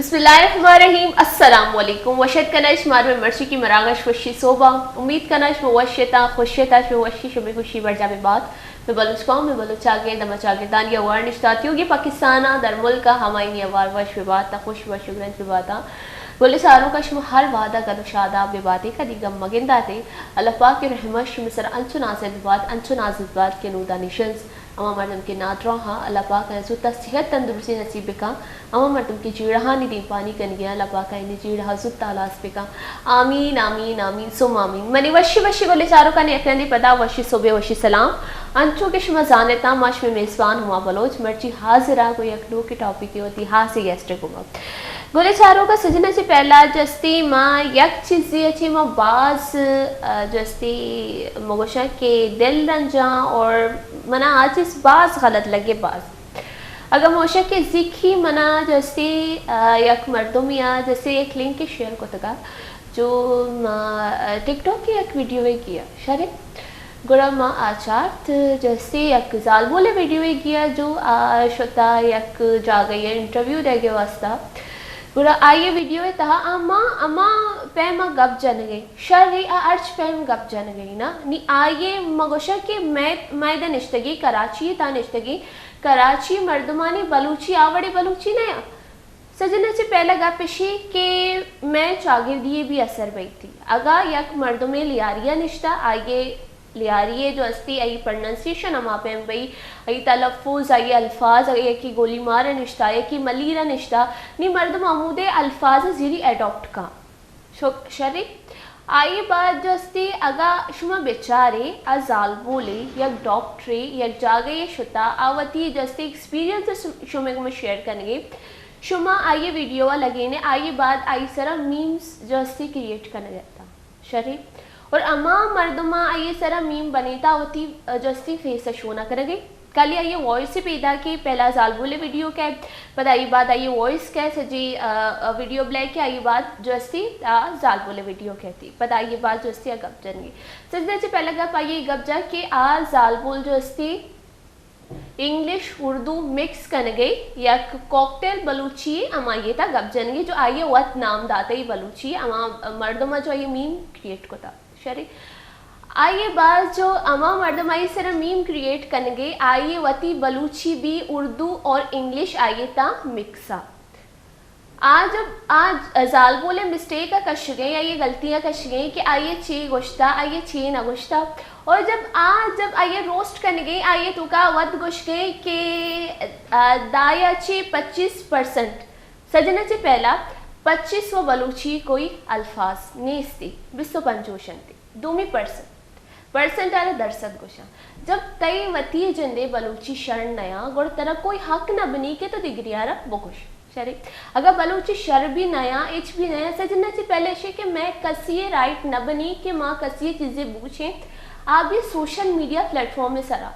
بسم اللہ الرحمن الرحیم۔ السلام علیکم۔ وش اتک کناں شمارا مئے مرچیگی مراگش وشی سہبا۔ امید کناں شما وش اتاں، خوش اتاں، شمئے وشی، شمئے خوشی برجا ببات۔ مئے بلوچ قوم، مئے بلوچ چاگرد، ہما چاگردانی ہوار نشتہ تیوگیں پاکستان ءَ، در ملک ءَ، ہمایانی ہوار وش ببات، خوش، وش و گرنج ببات۔ گل چاروکاں، شما ہر وہدا گل و شاداب ببات ئے، کدی گم مگندات ئے۔ اللہ پاک ءِ رحمت شمئے سرا انچو نازل ببات، انچو نازل ببات کہ نودا نیشنز ہما مردم کہ نادراہ اَں، اللہ پاک آیاں زوت ءَ صحت تندرستی نصیب بکن۔ ہما مردم کہ جیڑہانی دیمپانی کنگی اَں، اللہ پاک آیانی جیڑہ ءَ زوت ءَ ہلاس بکن۔ آمین، آمین، آمین، ثم آمین۔ منی وشی وشی گلیں چاروکانی یک رندے پدا وشی سہبے، وشی سلام۔ انچو کہ شما زانت اَں، ما شمئے میزبان ہما بلوچ مرچی حاضر اَں گوں یک نوکیں ٹاپکے، وتی ہاسیں گیسٹ ءِ گوما۔ گلیں چاروکاں، سجن ءَ چہ پہلا جستی ما یک چیزے ءَ چہ ما باز، آ، جستی مگوشاں کہ دل رنجاں اور منا آ چیز باز غلط لگے، باز۔ اگاں موشک کہ زیکی منا جستی، آ، یک مردمی آ جستی یک لنک شیئر کتگا، جو ما، آ، ٹک ٹاک ءِ یک ویڈیو ءَ گیا شرے، گڑا ما آ چارت جستی یک زالبول ءِ ویڈیو ءَ گیا، جو آ شتا یک جاگہ ءَ انٹرویو دئیگ ءِ واسطہ۔ گڑا آئی ءِ ویڈیو ءِ تہا آ ما ہما پیم ءَ گپ جنگ ءَ، شرے، آ ہرچ پیم گپ جنگ ءَ نا، نی آئی ءَ مگوشاں کہ مئے، مئے دا نشتگی، کراچی ءِ تہا نشتگی، کراچی ءِ مردمانی بلوچی آ وڑیں بلوچی نیا۔ سجن ءَ چہ پہلا گپ اشی کہ مئے چاگردی ءَ بھی اثر بیتی۔ اگاں یک مردمے لیاری ءَ نشتہ، آئی ءِ لیاری ءِ جو استی، آئی پرننسیشن ہما پیم بئی، آئی تلفظ، آئی الفاظ، اگاں یکے گولی مار ءَ نشتہ، یکے ملیر ءَ نشتہ، نی مردم ہمودے الفاظ ءَ زیری اڈاپٹ کن۔ شو-، شری۔ آئی بعد جو استی، اگاں شما بچارے، آ زالبولے، یک ڈاکٹرے، یک جاگہے شتا، آ وتی جو استی ایکسپیرینس شم-، شمئے گوما شیئر کنگے، شما آئی ویڈیو ءَ لگینے، آئی بعد آئی سرا میمز جو استی کریئیٹ کنگ ءَ اتاں۔ شری۔ اور ہما مردماں آئی سرا میم بنیتا وتی جو استی فیس ءَ شو نہ کنگے۔ کلی آئی وائس ءَ پیدا کی، پہلا زالبول ءِ ویڈیو کئے، پدا آئی بعد آئی وائس کئے، سجی، آ، آ، ویڈیو بلیک ءَ، آئی بعد جو استی، آ، زالبول ءِ ویڈیو کئے تی۔ پدا آئی بعد جو استی آ گپ جنگی۔ سجدہ چہ پہلا گپ آئی گپ جا کہ آ زالبول جو استی انگلش اردو مکس کنگے یک کاکٹیل بلوچی ہمائی تا گپ جنگی جو آئی وت نام داتے بلوچی ہما مردم جو آئی میم کریئیٹ کتا۔ شری۔ آئی بعد جو ہما مردم آئی سر میم کریئیٹ کنگے، آئی وتی بلوچی بھی اردو اور انگلش آئی تا مکسا۔ آ جب آ زالبول مسٹیک ءَ کشگیں یا یہ غلطیاں کشگیں کہ آئی چی گوشتا، آئی چی نہ گوشتا۔ اور جب آ، جب آئی روسٹ کنگے، آئی تو کا ود گوشگے کہ، آ، دایا چی پچیس پرسنٹ۔ سجن چہ پہلا پچیس و بلوچی کوئی الفاظ نیستی، بیست و پنچ گوشنتی، دومی پرسنٹ، پرسنٹ آرا درصد گوشاں۔ جب تئی وتی جندے بلوچی شر نیاں، گڑا ترا کوئی حق نہ بنی کہ تو دگری آرا بگوش۔ شری۔ اگاں بلوچی شر بھی نیاں، ہچ بھی نیاں، سجن چہ پہلے اشی کہ میں کسی رائٹ نہ بنی کہ ما کسی چیزے بوچیں، آ بھی سوشل میڈیا پلیٹ فارم سرا۔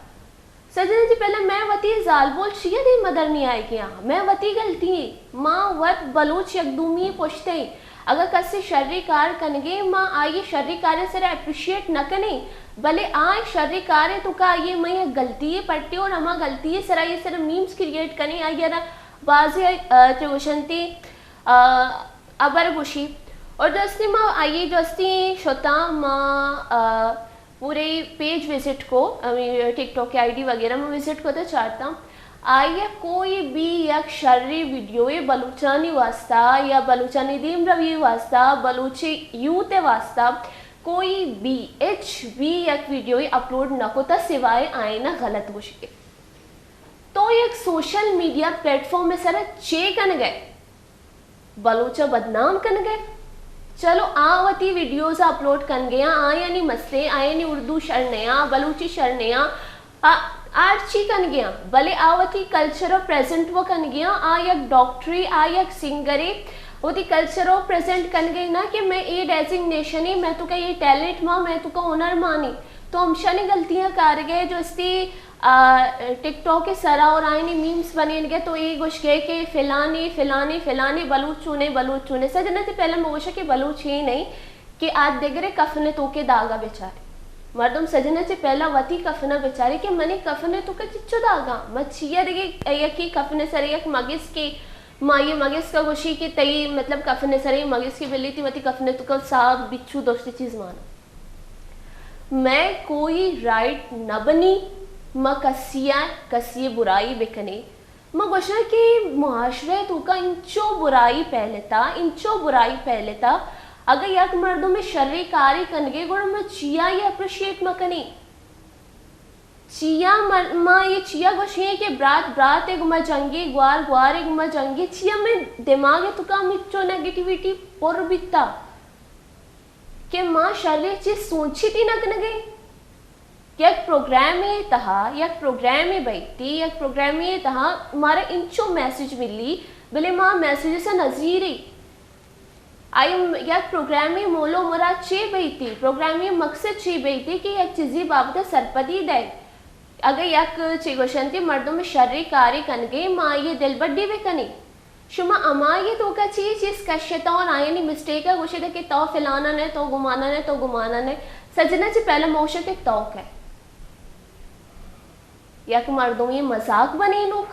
سجن جی، پہلا میں وتی زالبول چیا دیم ءَ در نیائیگی آں؟ میں وتی غلطی ایں۔ ما وت بلوچ یک دومی پشت ایں۔ اگاں کسے شری کار کنگے، ما آئی شری کارے سر اپریشیٹ نہ کنیں، بلے آ شری کارے تو کا آئی میں یک غلطی پٹی اور ہما غلطی سر آئی سر میمز کریئیٹ کنیں، آئی را بازی، آ، چہ گوشنتی، آ، ابر گوشی۔ اور جستی ما آئی جستی شتاں ما، آ، پورے پیج وزٹ کو، ہمیں ٹک ٹاک کے آئی ڈی وغیرہ میں وزٹ کو تو چارتا۔ آئی کوئی بھی یک شری ویڈیوے بلوچانی واسطہ یا بلوچانی دیم روی واسطہ، بلوچی یوتھ واسطہ کوئی بھی، ہچ بھی یک ویڈیوے اپلوڈ نہ کو تا سوائے آئینہ غلط گوشگے۔ تو یک سوشل میڈیا پلیٹ فارم سر چے کنگے؟ بلوچ ءَ بدنام کنگ ءَ۔ چلو، آ وتی ویڈیوز اپلوڈ کنگ ءَ آں، آیانی مسئلے، آیانی اردو شر نیاں، بلوچی شر نیاں، آ، آ ہرچی کنگ ءَ آں، بلے آ وتی کلچر ءَ پریزنٹ و کنگ ءَ آں۔ آ یک ڈاکٹرے، آ یک سنگرے، وتی کلچر ءَ پریزنٹ کنگ ءَ نہ کہ میں اے ڈیزگنیشن ایں، میں تو کا اے ٹیلنٹ ماں، میں تو کا ہنر مانی۔ تو ہمشانی غلطیاں کارگ ءَ جو استی آ، ٹک ٹاک ءِ سرا اور آئینی میمز بنینگ ءَ تو اے گوشگے کہ فلانے، فلانے، فلانے بلوچ چونے، بلوچ چونے۔ سجنا چہ پہلا من گوشاں کہ بلوچ اے نہیں کہ آ دگرے کفن ءِ توکے داگا بچارے۔ مردم سجنا چہ پہلا وتی کفن ءَ بچارے کہ منی کفن ءِ توکا چچو داگا، من چیا دگہ یکی کفن ءِ سر یک مگس کہ ما یہ مگس کا گوشی کہ تئی مطلب کفن سرے مگس کی بلی تی وتی کفن تو کا صاحب بچو دوست چیز مانا۔ میں کوئی رائٹ نہ بنی، ما کسی ء کسی ء برائی بکنی۔ ما گوشاں کہ معاشرہ ء توکا انچو برائی پھیلتا، انچو برائی پھیلتا، اگہ یک مردم شری کاری کنگے گڑا ما چیا یہ اپریشیٹ مکنی؟ چیا مر-، ما یہ چیا گوشیں کہ برات برات ء گما جنگی، گوار گوار ء گما جنگی؟ چیا میں دماغ ء توکا ہمچو نیگیٹیویٹی پر بیتا؟ کہ ما شریں چیز سوچی تی نہ کنگیں۔ یک پروگرامے تہا، یک پروگرامے بیتی، یک پروگرامے تہا مارا انچو میسج ملی، بلے ما میسج سے نزیری۔ آئی م-، یک پروگرامے مولو مراد چے بیتی، پروگرامے مقصد چے بیتی کہ یک چیزی بابت سرپدی دے۔ اگہ یک چے گوشنتی مردم شریں کارے کنگے، ما آئی دلبڈی بکنی۔ شما ہمائی توکا چی چیز کشتا اور آیانی مسٹیک ء گوشیت کہ تو فلانا نے، تو گمانا نے، تو گمانا نے۔ سجنا چی پہلا موشک کہ تو کئے؟ یک مردمی مذاق بنینوک۔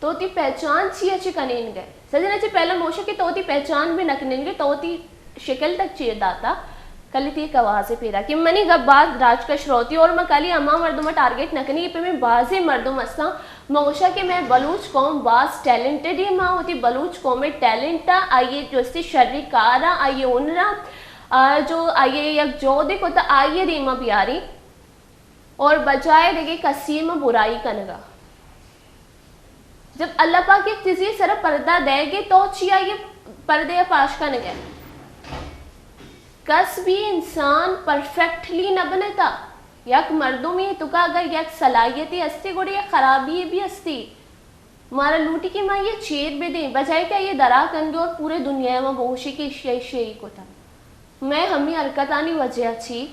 تو تی پہچان چی اچ کنین گئے؟ سجنا چی پہلا موشک کہ تو تی پہچان بھی نکنین گئے، تو تی شکل تک چیر داتا، کلی تی یک آوازے پیدا کہ منی گپ باز راجکش روتی اور من کلی ہما مردم ٹارگٹ نہ کنی، یہ پہ میں بازیں مردم ہستاں۔ من گوشاں کہ میں بلوچ قوم باز ٹیلنٹڈ ہے، ما وتی بلوچ قوم ٹیلنٹ آئیے جو استی شری کارا، آئیے ہنرا، آ، جو آئیے یک جودے کتا آئیے دیما بیاری۔ اور بجائے دگہ کسی ما برائی کنگا۔ جب اللہ پاک یک چیزی سر پردہ دے گے تو چیا یہ پردے پاش کنگے؟ کس بھی انسان پرفیکٹلی نہ بنتا۔ یک مردمی توکا اگر یک صلاحیتی ہستی گڑی یک خرابی بھی ہستی۔ مارا لوٹی کہ ما یہ چیر بدیں، بجائے کہ یہ درا کنگے اور پورے دنیا ما بگوشی کہ اشیا اشیا ای کتا۔ میں ہمیں حرکتانی وجہ چی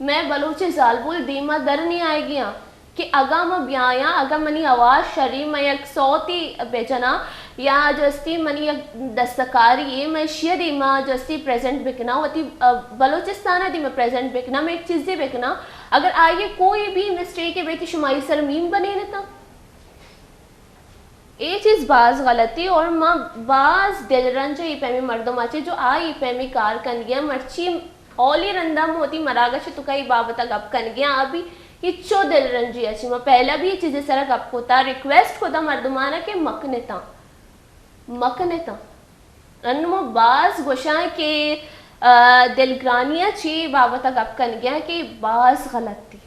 میں بلوچ زالبول دیما در نہیں آئے گیاں کہ اگاں ما بیایاں، اگاں منی آواز شری، میں یک سوتی بجنا یا جو استی منی یک دستکاری ہے، میں اشیا دیما جو استی پریزنٹ بکنا، وتی، آ، بلوچستان دیما پریزنٹ بکنا، میں یک چیزی بکنا، اگر آئیے کوئی بھی مسٹیک ہے بیتی شمائی سر میم بنے نتا۔ اے چیز باز غلطی اور ما باز دل رنج ای پیمی مردم آچے جو آ ای پیمی کار کنگیا۔ مرچی اولی رندا موتی مراگش تو کئی بابتا گپ کنگیا، ابھی ہچو دل رنجی اچی۔ ما پہلا بھی یہ چیزیں سرا گپ کوتا، ریکویسٹ کوتا مردمانا کہ مکنتا، مکنتا۔ انو ما باز گوشاں کہ، آ، دلگرانی ء چی بابت ء گپ کنگیاں کہ باز غلطی۔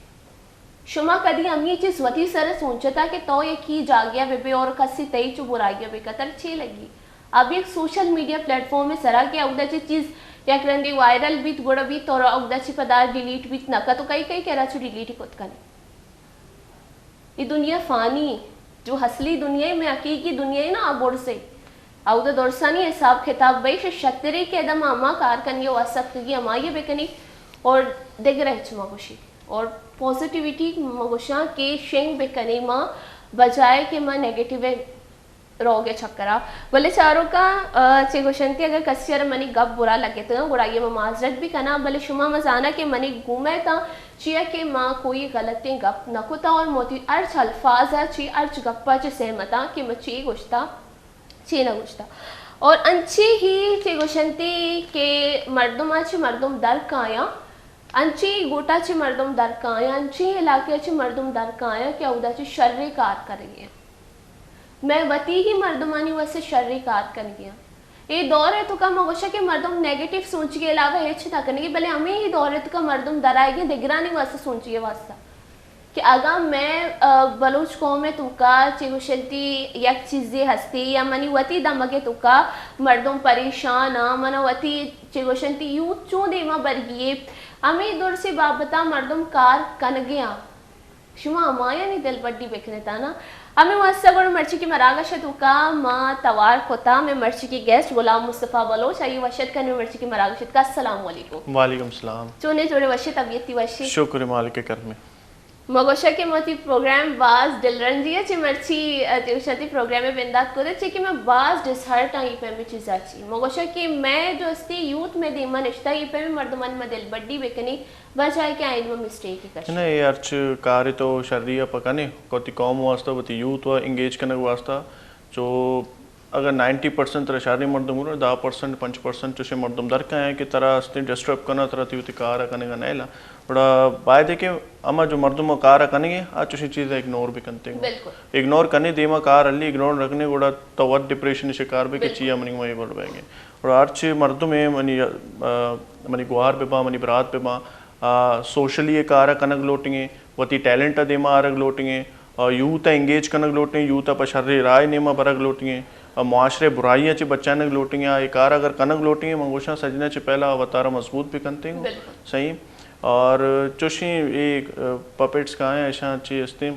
شما کدی ہمے چیز وتی سر ء سوچتا کہ تو یکی جاگہ ء بہ بے اور کسی تئی چو برائی ء بہ کتر چے لگی؟ اب یک سوشل میڈیا پلیٹ فارم ء سرا کہ اودا چی چیز یک رندی وائرل بیت گڑا بیت اور اودا چی پدا ڈیلیٹ بیت نہ کت، تو کئی کئی کرا چو ڈیلیٹ کت کنے۔ اے دنیا فانی، جو اصلی دنیا ہے، میں حقیقی دنیا ہے نا، آ برز ہے۔ اودا درسانی حساب کتاب بئی، شترے کہ ادا ما ہما کار کنگی و آسکتگی ہمائی بکنی اور دگرہ ہچ ما گوشی۔ اور پازیٹیویٹی ما گوشاں کہ شنگ بکنی ما، بجائے کہ ما نیگیٹیو روگ ء چکرا۔ بلے چاروکاں، آ، چے گوشنتی اگر کسی ء منی گپ برا لگتگاں، گڑا آئی ء من معذرت بھی کناں، بلے شما مزانا کہ منی گومے تاں، چیا کہ ما کوئی غلطیں گپ نہ کتا اور موتی ہرچ الفاظ ء چی ہرچ گپ ء چے سہمتاں کہ ما چی گوشتا، چی نہ گوشتا۔ اور انچی ہی چے گوشنتی کہ مردم ء چی مردم در کایاں، انچی گوٹا چی مردم در کایاں، انچی علاقے چی مردم در کایاں کہ اودا چی شریں کار کرگے۔ میں وتی ہی مردمانی واسطے شری کار کنگی آں۔ اے دور ء توکا ما گوشاں کہ مردم نیگیٹو سوچگی علاوہ ہچ نہ کنگی، بلے ہمے ہی دور ء توکا مردم درائیگی دگرانی واسطے سوچگی واسطہ کہ اگاں میں، آ، بلوچ قوم ء توکا چے گوشنتی یک چیزے ہستی یا منی وتی دمگ ء توکا مردم پریشان آں، من وتی چے گوشنتی یوتھ چون دیما برگی ء، ہمے درسی بابتا مردم کار کنگی آں۔ شما ہمایانی دلبڈی بکنتانا۔ ہمے واسطہ گڑا مرچی کہ مراگش توکا ما توار کتا، میں مرچی کہ گیسٹ غلام مصطفی بلوچ، آئی وشت کن میں مرچی کہ مراگش کا۔ السلام علیکم۔ وعلیکم السلام۔ چونے جوڑے وشے، طبیعتی وشے؟ شکر مالک کرمے۔ مگوشا کہ متی پروگرام باز دل رنجی ہے، چی مرچی، اه، تیوشاتی پروگرام بندات کو دے، چی کہ میں باز ڈس ہرٹ آئی پیمی چیزا چی۔ مگوشا کہ میں جو استی یوتھ میں دیما نشتا، یہ پیمی مردمانی ما دلبڈی بکنی، بجائے کہ آئین ما مسٹیک کش۔ نہ، یہ ہرچ کاری تو شری ء پکنے، وتی قوم واسطہ، وتی یوتھ و انگیج کنگ واسطہ، چو اگر نائنٹی پرسنٹ ترا شریں مردم گورا، دہ پرسنٹ، پنچ پرسنٹ چوشیں مردم در کایاں کہ ترا استیں ڈسٹرب کناں، ترا تی وتی کار ءَ کنگ ءَ نئیلاں۔ گڑا باید ایں کہ ہما جو مردم کار ءَ کنگ ءَ، آ چوشیں چیز ءَ اگنور بکنتے گوں۔ بالکل۔ اگنور کنے دیما کار ہلی، اگنور نہ کنے گڑا تو وت ڈپریشن ءِ شکار بے کہ بالکل۔ چیا منی ما اے وڑ بیگ ءَ۔ گڑا ہرچی مردم ایں، منی، آ، منی گوہار بہ باں، منی برات بہ باں، آ، سوشلی اے کار ءَ کنگ لوٹیں، وتی ٹیلنٹ ءَ دیما آرگ لوٹیں، آ، یوتھ ءَ انگیج کنگ لوٹیں، یوتھ ءَ پہ شریں راہ ءِ نیما برگ لوٹیں، آ، معاشرہ ءِ برائیاں چہ بچائینگ لوٹیں، آ، اے کار اگر کنگ لوٹیں، من گوشاں سجنا چہ پہلا وتارا مضبوط بکنتے گوں۔ بالکل۔ صحیح۔ اور چوشیں اے، آ، پپٹس کایاں اشاں چی استیں،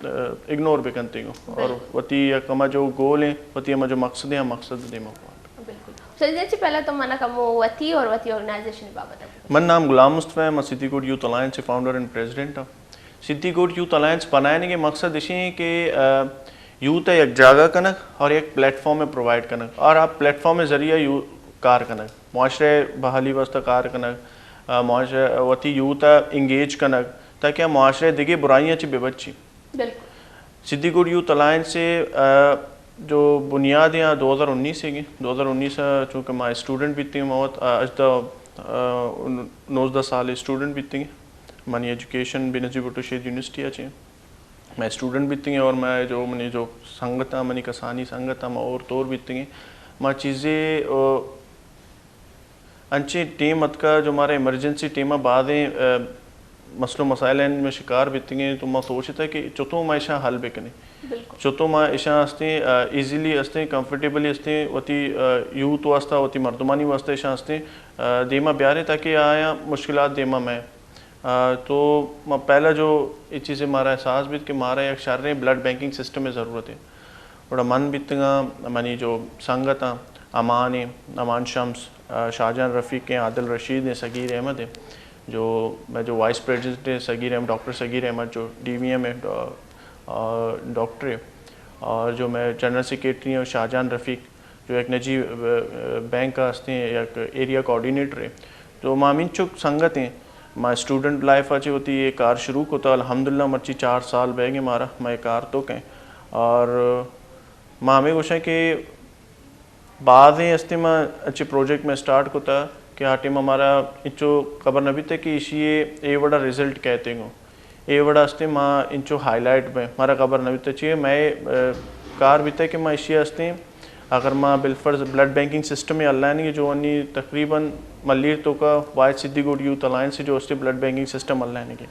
آ، اگنور بکنتے گوں۔ اور بالکل۔ وتی یک ہما جو گول ایں، وتی ہما جو مقصد ایں، ہم مقصد ءَ دیما بوان۔ بالکل۔ سجنا چہ پہلا تو منا کمو وتی اور وتی آرگنائزیشن بابت ءَ بگو۔ من نام غلام مصطفی ایں، من سدھی گوٹ یوتھ الائنس ءِ فاؤنڈر اینڈ پریزیڈنٹ آں۔ سدھی گوٹ یوتھ الائنس بنائینگ ءِ مقصد اشی ایں کہ، آ، یوتھ ءَ یک جاگہ کنگ اور یک پلیٹ فارم ءَ پرووائیڈ کنگ اور آ پلیٹ فارم ءِ ذریعہ یو-، کار کنگ، معاشرہ ءِ بحالی واسطہ کار کنگ، آ، معاشرہ وتی یوتھ ءَ انگیج کنگ تاکہ آ معاشرہ ءِ دگہ برائیاں چہ بہ بچی۔ بالکل۔ سدھی گوٹ یوتھ الائنس ءِ، آ، جو بنیاد ایں آ دو ہزار انیس ءَ گیں۔ دو ہزار انیس ءَ چونکہ ما اسٹوڈنٹ بیتیں، ما وت، آ، ہژدہ، آ، نوزدہ سال اسٹوڈنٹ بیتیں۔ منی ایجوکیشن بینظیر بھٹو شہید یونیورسٹی ءَ چہ۔ مئے اسٹوڈنٹ بیتگیں اور مئے جو منی جو سنگتاں، منی کسانی سنگتاں، ما اور تور بیتگیں۔ ما چیزے، آ، انچیں ٹیم اتکا جو مارا ایمرجنسی ٹیم ءَ بازیں، آ، مسئلہ و مسائل ایں، ما شکار بیتگیں، تو ما سوچتا کہ چتو ما اشاں حل بکنیں۔ بالکل۔ چتو ما اشاں استیں، آ، ایزیلی استیں، کمفرٹیبلی استیں، وتی، آ، یوتھ واسطہ، وتی مردمانی واسطہ اشاں استیں، آ، دیما بیاریں تاکہ آیاں مشکلات دیما مئے۔ آ، تو ما پہلا جو اے چیزے مارا احساس بیت کہ مارا یک شریں بلڈ بینکنگ سسٹم ءِ ضرورت ایں۔ گڑا من بیتگاں، منی جو سنگت آں، امان ایں، امان شمس، آ، شاہجان رفیق ایں، عادل رشید ایں، صغیر احمد ایں، جو مئے جو وائس پریزیڈنٹ ایں، صغیر احمد، ڈاکٹر صغیر احمد جو ڈی وی ایم ایں، ڈا-، آ، ڈاکٹر ایں، اور جو مئے جنرل سیکرٹری ایں شاہجان رفیق، جو یک نجی، آ، آ، بینک ءَ استیں، یک ایریا کوآرڈینیٹر ایں۔ تو ما ہمینچک سنگت ایں، ما اسٹوڈنٹ لائف ءَ چہ وتی اے کار شروع کتا، الحمدللہ مرچی چار سال بیگ ایں مارا، ما اے کار تو کئیں۔ اور ما ہمے گوشاں کہ بازیں استیں ما انچیں پروجیکٹ مئے اسٹارٹ کتا کہ آ ٹیم ءَ مارا انچو خبر نہ بیتا کہ ایشی ءِ اے وڑا رزلٹ کئیت گوں۔ اے وڑا استیں ما انچو ہائی لائٹ بیں، مارا خبر نہ بیتا چی مئے، آ، کار بیتا کہ ما ایشی ءَ استیں، اگر ما بالفرض بلڈ بینکنگ سسٹم ءَ الائنگیں جو انی تقریباً ملیر توکا واحد سدھی گوٹ یوتھ الائنس جو استیں بلڈ بینکنگ سسٹم الائنگیں۔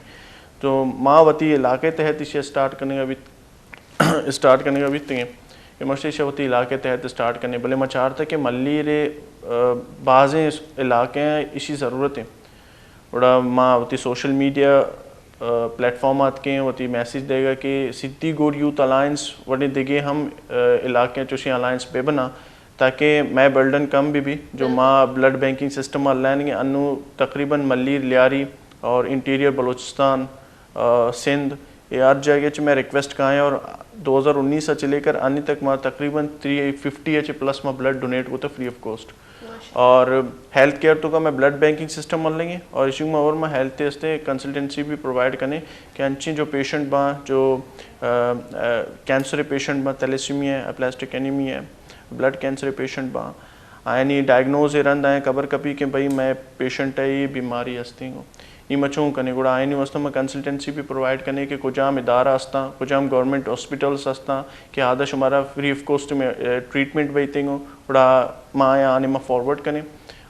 تو ما وتی علاقے تحت ایشی ءَ اسٹارٹ کنگا بیت، اسٹارٹ کنگا بیتگیں۔ اے مشتے ایشی ءَ وتی علاقے تحت اسٹارٹ کنیں، بلے ما چارتا کہ ملیر ءِ، آ، بازیں علاقے ایں ایشی ضرورت ایں۔ گڑا ما وتی سوشل میڈیا، آ، پلیٹ فارم ءَ اتکیں، وتی میسج دیگا کہ سدھی گوٹ یوتھ الائنس وڑیں دگہ ہم، آ، علاقے چوشیں الائنس بہ بناں تاکہ مئے برڈن کم بہ بی۔ جو ما بلڈ بینکنگ سسٹم ءَ الائنگیں، انوں تقریباً ملیر، لیاری اور انٹیریئر بلوچستان، آ، سندھ، اے ہر جاگہ چہ مئے ریکویسٹ کائیں اور دو ہزار انیس ءَ چہ لے کر انی تک ما تقریباً تھری ففٹی ءَ چہ پلس ما بلڈ ڈونیٹ کتا فری آف کاسٹ۔ اور ہیلتھ کیئر توکا مئے بلڈ بینکنگ سسٹم ملگیں اور ایشی ما اور ما ہیلتھ ءِ استیں کنسلٹنسی بھی پرووائیڈ کنیں کہ انچیں جو پیشنٹ باں، جو، آ، آ، کینسر پیشنٹ باں، thalassemia, aplastic anemia, blood cancer patient باں، آیانی ڈائگنوز ءِ رند آیاں خبر کپی کہ بھئی مئے پیشنٹ ءَ اے بیماری ہستیں گوں۔ نی ما چون کنیں؟ گڑا آیانی واسطہ ما کنسلٹنسی بھی پرووائیڈ کنیں کہ کجام ادارہ ہستاں، کجام گورنمنٹ ہاسپٹلز ہستاں کہ آدا شمارا فری آف کاسٹ میں، اے، ٹریٹمنٹ بیتیں گوں، گڑا ما آیاں آنے ما فارورڈ کنیں۔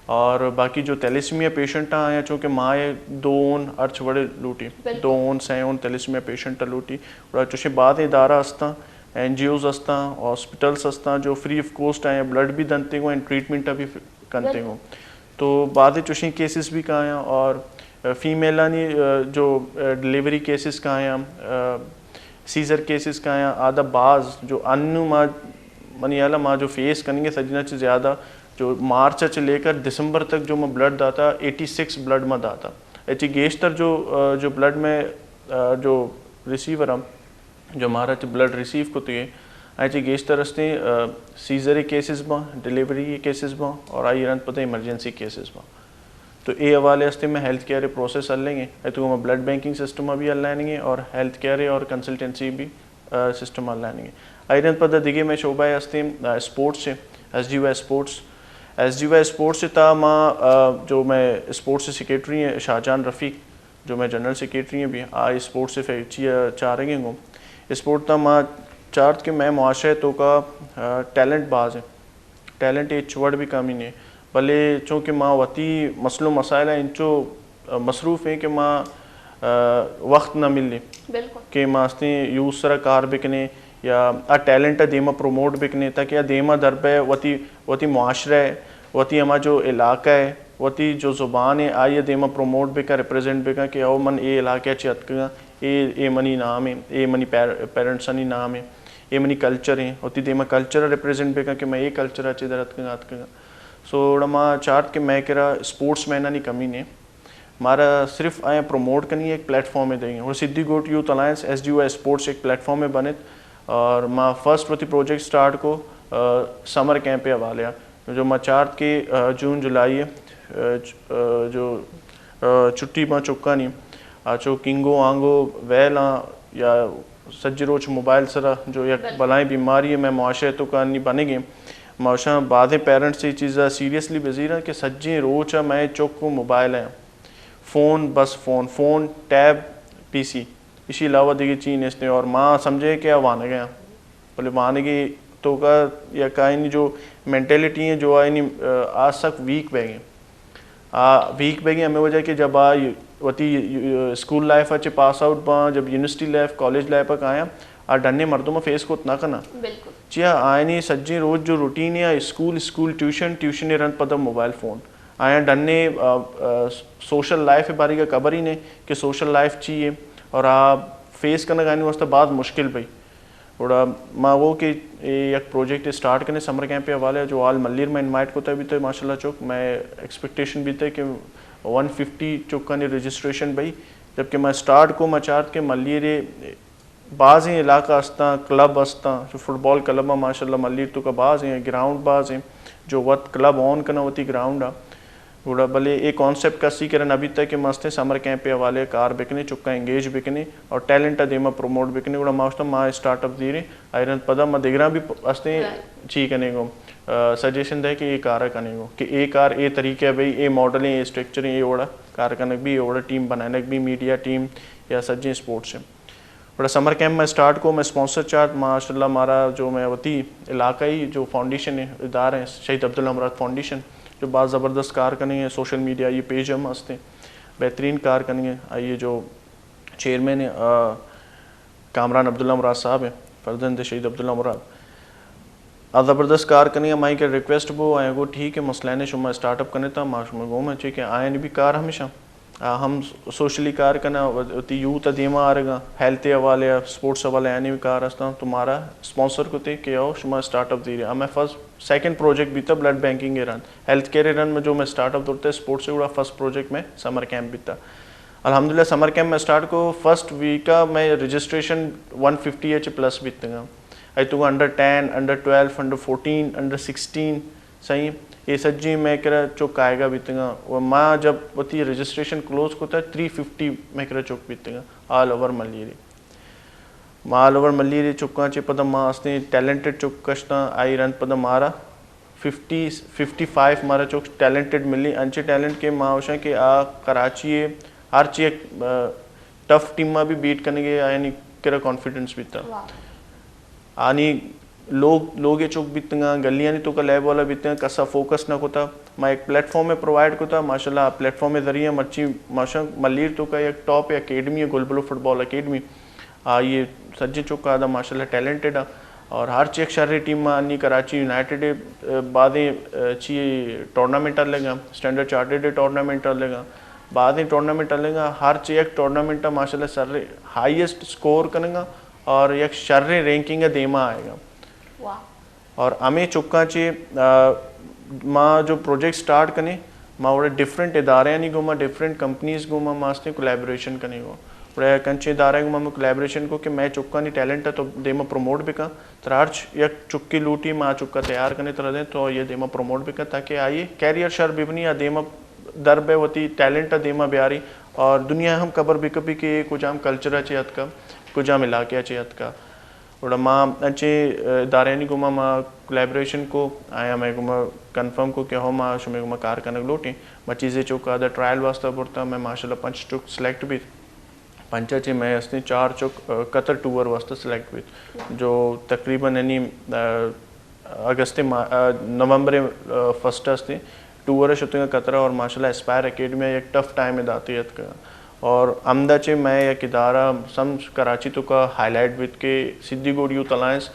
اور باقی جو تھیلیسیمیا پیشنٹ آں، آیاں چونکہ ما اے دو اون ہرچ وڑے لوٹی، بالکل۔ دو اون، سے اون تھیلیسیمیا پیشنٹ لوٹی، گڑا چوشیں بعد ادارہ ہستاں، این جی اوز ہستاں، ہاسپٹلز ہستاں، جو فری آف کاسٹ آیاں بلڈ بھی دنتے گوں، اینڈ ٹریٹمنٹ بھی کنتے گوں۔ تو بعض چوشیں کیسز بھی کایاں اور، آ، فیمیلانی، آ، جو، آ، ڈلیوری کیسز کایاں، آ، سیزر کیسز کایاں، آدا باز جو انو ما، منی حیالا ما جو فیس کنگے سجنا چہ زیادہ جو مارچ چہ لے کر دسمبر تک جو ما بلڈ داتا، ایٹی سکس بلڈ ما داتا۔ اچی گیشتر جو، آ، جو بلڈ میں، آ، جو ریسیور ہم جو مارا چہ بلڈ ریسیو کتگے، آئی چہ گیشتر استیں، آ، سیزر کیسز باں، ڈلیوری کیسز باں اور آئی رند پتہ ایمرجنسی کیسز باں۔ تو اے حوالے استیں میں ہیلتھ کیئر پروسیس الیں گے، اے تو میں بلڈ بینکنگ سسٹم ابھی الائیں گے اور ہیلتھ کیئر اور کنسلٹنسی بھی سسٹم آن لائن گے۔ آئی رند پدا دگہ مئے شعبہ ہستیں sports, S D Y sports. S D Y sports تا ما جو مئے اسپورٹس سیکرٹری ہیں شاہ جان رفیق، جو مئے جنرل سیکرٹری ہیں بھی، آ اسپورٹس چی چارگیں گوں۔ اسپورٹ تا ما چارت کہ مئے معاشرے توکا ٹیلنٹ باز ہیں، ٹیلنٹ ہچ وڑ بھی کمی نہیں، بلے چونکہ ما وتی مسئلہ و مسائل انچو مصروف ہیں کہ ما وقت نہ ملی کہ ما استیں یوتھ سرا کار بکنیں یا آ ٹیلنٹ دیما پروموٹ بکنیں، تاکہ آ دیما در بہ وتی، وتی معاشرہ، وتی ہما جو علاقہ ہے، وتی جو زبان ہے، آئی دیما پروموٹ بکن، ریپریزنٹ بکن کہ او من اے علاقہ چہ اتکگاں، اے، اے منی نام ہے، اے منی پیر-، پیرنٹسانی نام ہے، اے منی کلچر ہیں، وتی دیما کلچر ریپریزنٹ بکن کہ میں اے کلچر چہ در اتکگاں، اتکگاں۔ سو اوڑا ما چارت کہ مئے کرا اسپورٹس مینانی کمی نہیں، مارا صرف آیاں پروموٹ کنی ایک پلیٹ فارم دیگی۔ اور سدھی گوٹ youth alliance, S D O sports ایک پلیٹ فارم بنت اور ما فرسٹ وتی پروجیکٹ سٹارٹ کو سمر کیمپ حوالے۔ جو ما چارت کہ جون جولائی جو چھٹی ما چکانی آ چو کنگو آنگو ویل آں یا سجی روچ موبائل سرا جو یک بلائیں بیماری ہے مئے معاشرے توکا نی بنگیں۔ ما اشاں بازیں پیرنٹس اے چیزا سیریسلی بزیراں کہ سجیں روچ مئے چک و موبائل ہیں، فون، بس فون، فون، ٹیب، پی سی، اشی علاوہ دگہ چیز نیست ہیں۔ اور ما سمجھے کہ آ وانگ ہیں، بلے وانگی توکا یک آئینی جو مینٹیلٹی ہیں جو آئینی آ سک ویک بہ گئے۔ آ ویک بہ گئے ہمیں وجہ کہ جب آ وتی اسکول لائف چہ پاس آؤٹ باں، جب یونیورسٹی لائف، کالج لائف کا آیا، آ ڈنے مردم فیس کت نہ کنا۔ چیا آئینی سجیں روچ جو روٹین ہے، اسکول، اسکول، ٹیوشن، ٹیوشن رند پدا موبائل فون۔ آیا ڈنے سوشل لائف باری کا خبر ہی نہیں کہ سوشل لائف چی ہے اور آ فیس کرنے کا واسطہ بہت مشکل بھائی۔ گڑا ما گو کہ اے یک پروجیکٹ سٹارٹ کنے سمر کیمپ حوالے جو آل ملیر میں انوائٹ کوتا بیتے، ماشاءاللہ چک میں ایکسپیکٹیشن بیتے کہ ون ففٹی چکانی رجسٹریشن بھئی، جبکہ میں سٹارٹ کو میں چارت کہ ملیر بازیں علاقہ استاں، کلب استاں، جو فٹ بال کلب ماشاءاللہ ملیر توکا باز ہیں، گراؤنڈ باز ہیں، جو وت کلب اون کنا وتی گراؤنڈ آ۔ گڑا بلے اے کانسیپٹ کسی کرا نہ بیتا کہ ما استیں سمر کیمپ حوالے کار بکنے، چکا انگیج بکنے اور ٹیلنٹ دیما پروموٹ بکنے۔ گڑا ما گوشتا ما اسٹارٹ اپ دیریں، آئی رند پدا ما دگراں بھی استیں چی کنے گو، سجیشن دے کہ اے کارا کنے گو، کہ اے کار اے طریقہ بھئی، اے ماڈلیں، اے اسٹرکچریں، اے وڑا کار کنگ بھی، اے وڑا ٹیم بنائنگ بھی، میڈیا ٹیم یا سجیں اسپورٹس ہیں۔ گڑا سمر کیمپ میں سٹارٹ کو، میں اسپانسر چارت، ماشاءاللہ مارا جو میں وتی علاقائی جو فاؤنڈیشن ہے، ادارہ ہیں، شہید عبداللہ مراد فاؤنڈیشن، جو باز زبردست کار کنگے ہیں، سوشل میڈیا یہ پیج ہم ہستے، بہترین کار کنگے ہیں۔ آئیے جو چیئرمین ہیں، آ، کامران عبداللہ مراد صاحب ہیں، فرزند شہید عبداللہ مراد۔ آ زبردست کار کنگے ہیں، مائی کے ریکویسٹ بو، آئیں گو ٹھیک ہے، مسئلہ نے شما سٹارٹ اپ کنے تا، ما شما گو میں چے کہ آئیں بھی کار ہمیشہ آ ہم سوشلی کار کنا، وتی یوتھ ء دیما آرگا، ہیلتھ ء حوالے ء، اسپورٹس حوالے ء، آنی بھی کار استاں، تو مارا اسپانسر کتے کہ او شما اسٹارٹ اپ دیرے۔ ہمیں فرسٹ، سیکنڈ پروجیکٹ بیتا بلڈ بینکنگ ء رند، ہیلتھ کیئر ء رند میں جو میں اسٹارٹ اپ درتے اسپورٹس ء گڑا فرسٹ پروجیکٹ میں سمر کیمپ بیتا۔ الحمدللہ سمر کیمپ میں اسٹارٹ کو، فرسٹ ویک ء میں رجسٹریشن ون ففٹی ء چہ پلس بیتگا۔ اے تو under ten, under twelve, under fourteen, under sixteen, صحیح، اے سجیں مئے کرا چک آئیگا بیتگاں۔ و ما جب وتی رجسٹریشن کلوز کتا، تھری ففٹی مئے کرا چک بیتگاں، آل اوور ملیری۔ ما آل اوور ملیری چکاں چہ پدا ما استیں ٹیلنٹڈ چک کشتاں، آئی رند پدا مارا ففٹی، ففٹی فائیو مارا چک ٹیلنٹڈ ملی، انچے ٹیلنٹ کہ ما ہوشاں کہ آ کراچی ء ہر چی یک، آ، ٹف ٹیم ما بھی بیٹ کنگے، آیانی کرا کانفیڈنس بیتا۔ آنی لوگ، لوگ ء چک بیتگاں، گلیانی توکا لیب والا بیتگاں، کسا فوکس نہ کتا۔ ما یک پلیٹ فارم ء پرووائڈ کتا، ماشاءاللہ آ پلیٹ فارم ء ذریعہ مرچی ماشاء ملیر توکا یک ٹاپ اکیڈمی ہے، گلبلو فٹ بال اکیڈمی۔ آئی ء سجیں چک آدا ماشاءاللہ ٹیلنٹڈ آ اور ہر چی یک شریں ٹیم ما انی کراچی یونائیٹڈ ء بازیں چی ٹورنامنٹ ء لگا، اسٹینڈرڈ چارٹرڈ ٹورنامنٹ ء لگا، بازیں ٹورنامنٹ ء لگا، ہر چی یک ٹورنامنٹ ء ماشاءاللہ سر ہائیسٹ اسکور کنگا۔ اور یک شریں رینکنگ ء دیما آئیگا۔ اور ہمے چکاں چہ، آ، ما جو پروجیکٹ سٹارٹ کنے، ما وڑے ڈفرنٹ ادارے آنی گوما، ڈفرنٹ کمپنیز گوما ما استیں کولیبوریشن کنے گو۔ وڑے کنچیں ادارے گوما ما کولیبوریشن کو کہ مئے چکانی ٹیلنٹ ہے تو دیما پروموٹ بکن۔ ترا ہرچ یک چکی لوٹی ما چکا تیار کنے ترا دیں تو یہ دیما پروموٹ بکن تاکہ آئی کیریئر شر ببنی یا دیما در بہ وتی ٹیلنٹ دیما بیاری اور دنیا ہم خبر بکپی کہ یہ کجام کلچر چہ اتکا، کجام علاقے چہ اتکا۔ گڑا ما انچیں ادارہانی گوما ما کولیبریشن کو، آیا مئے گوما کنفرم کو کہ ہو ما شمے گوما کار کنگ لوٹیں۔ ما چیزے چوکا دا ٹرائل واسطہ برتا، مئے ماشاءاللہ پنچ چک سلیکٹ بیت۔ پنچا چہ مئے ہستیں چار چک قطر ٹور واسطہ سلیکٹ بیت، جو تقریباً یعنی اگست ماہ، نومبر فرسٹ ہستیں ٹور شتگا قطر اور ماشاءاللہ اسپائر اکیڈمی یک ٹف ٹائم داتی اتکا۔ اور ہمدا چہ مئے یک ادارہ سم کراچی توکا ہائی لائٹ بیت کہ سدھی گوڈ یوتھ الائنس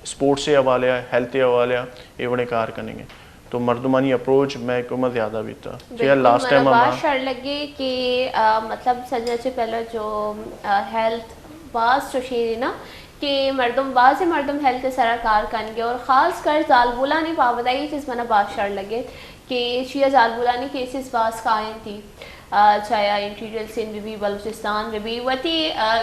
اسپورٹس ءِ حوالے ءَ، ہیلتھ ءِ حوالے ءَ اے وڑیں کار کنگ ءَ۔ تو مردمانی اپروچ مئے گوما زیادہ بیتا۔ چیا لاسٹ ٹائم باز شر لگے کہ مطلب سجا چہ پہلا جو ہیلتھ باز چوشیں نا کہ مردم، باز مردم ہیلتھ سرا کار کنگے اور خاص کر زالبولانی بابت ءَ یہ چیز منا باز شر لگے کہ چیا زالبولانی کیسز باز کائن تھی۔ چاہے انٹیریل سندھ بہ بی، بلوچستان بہ بی، وتی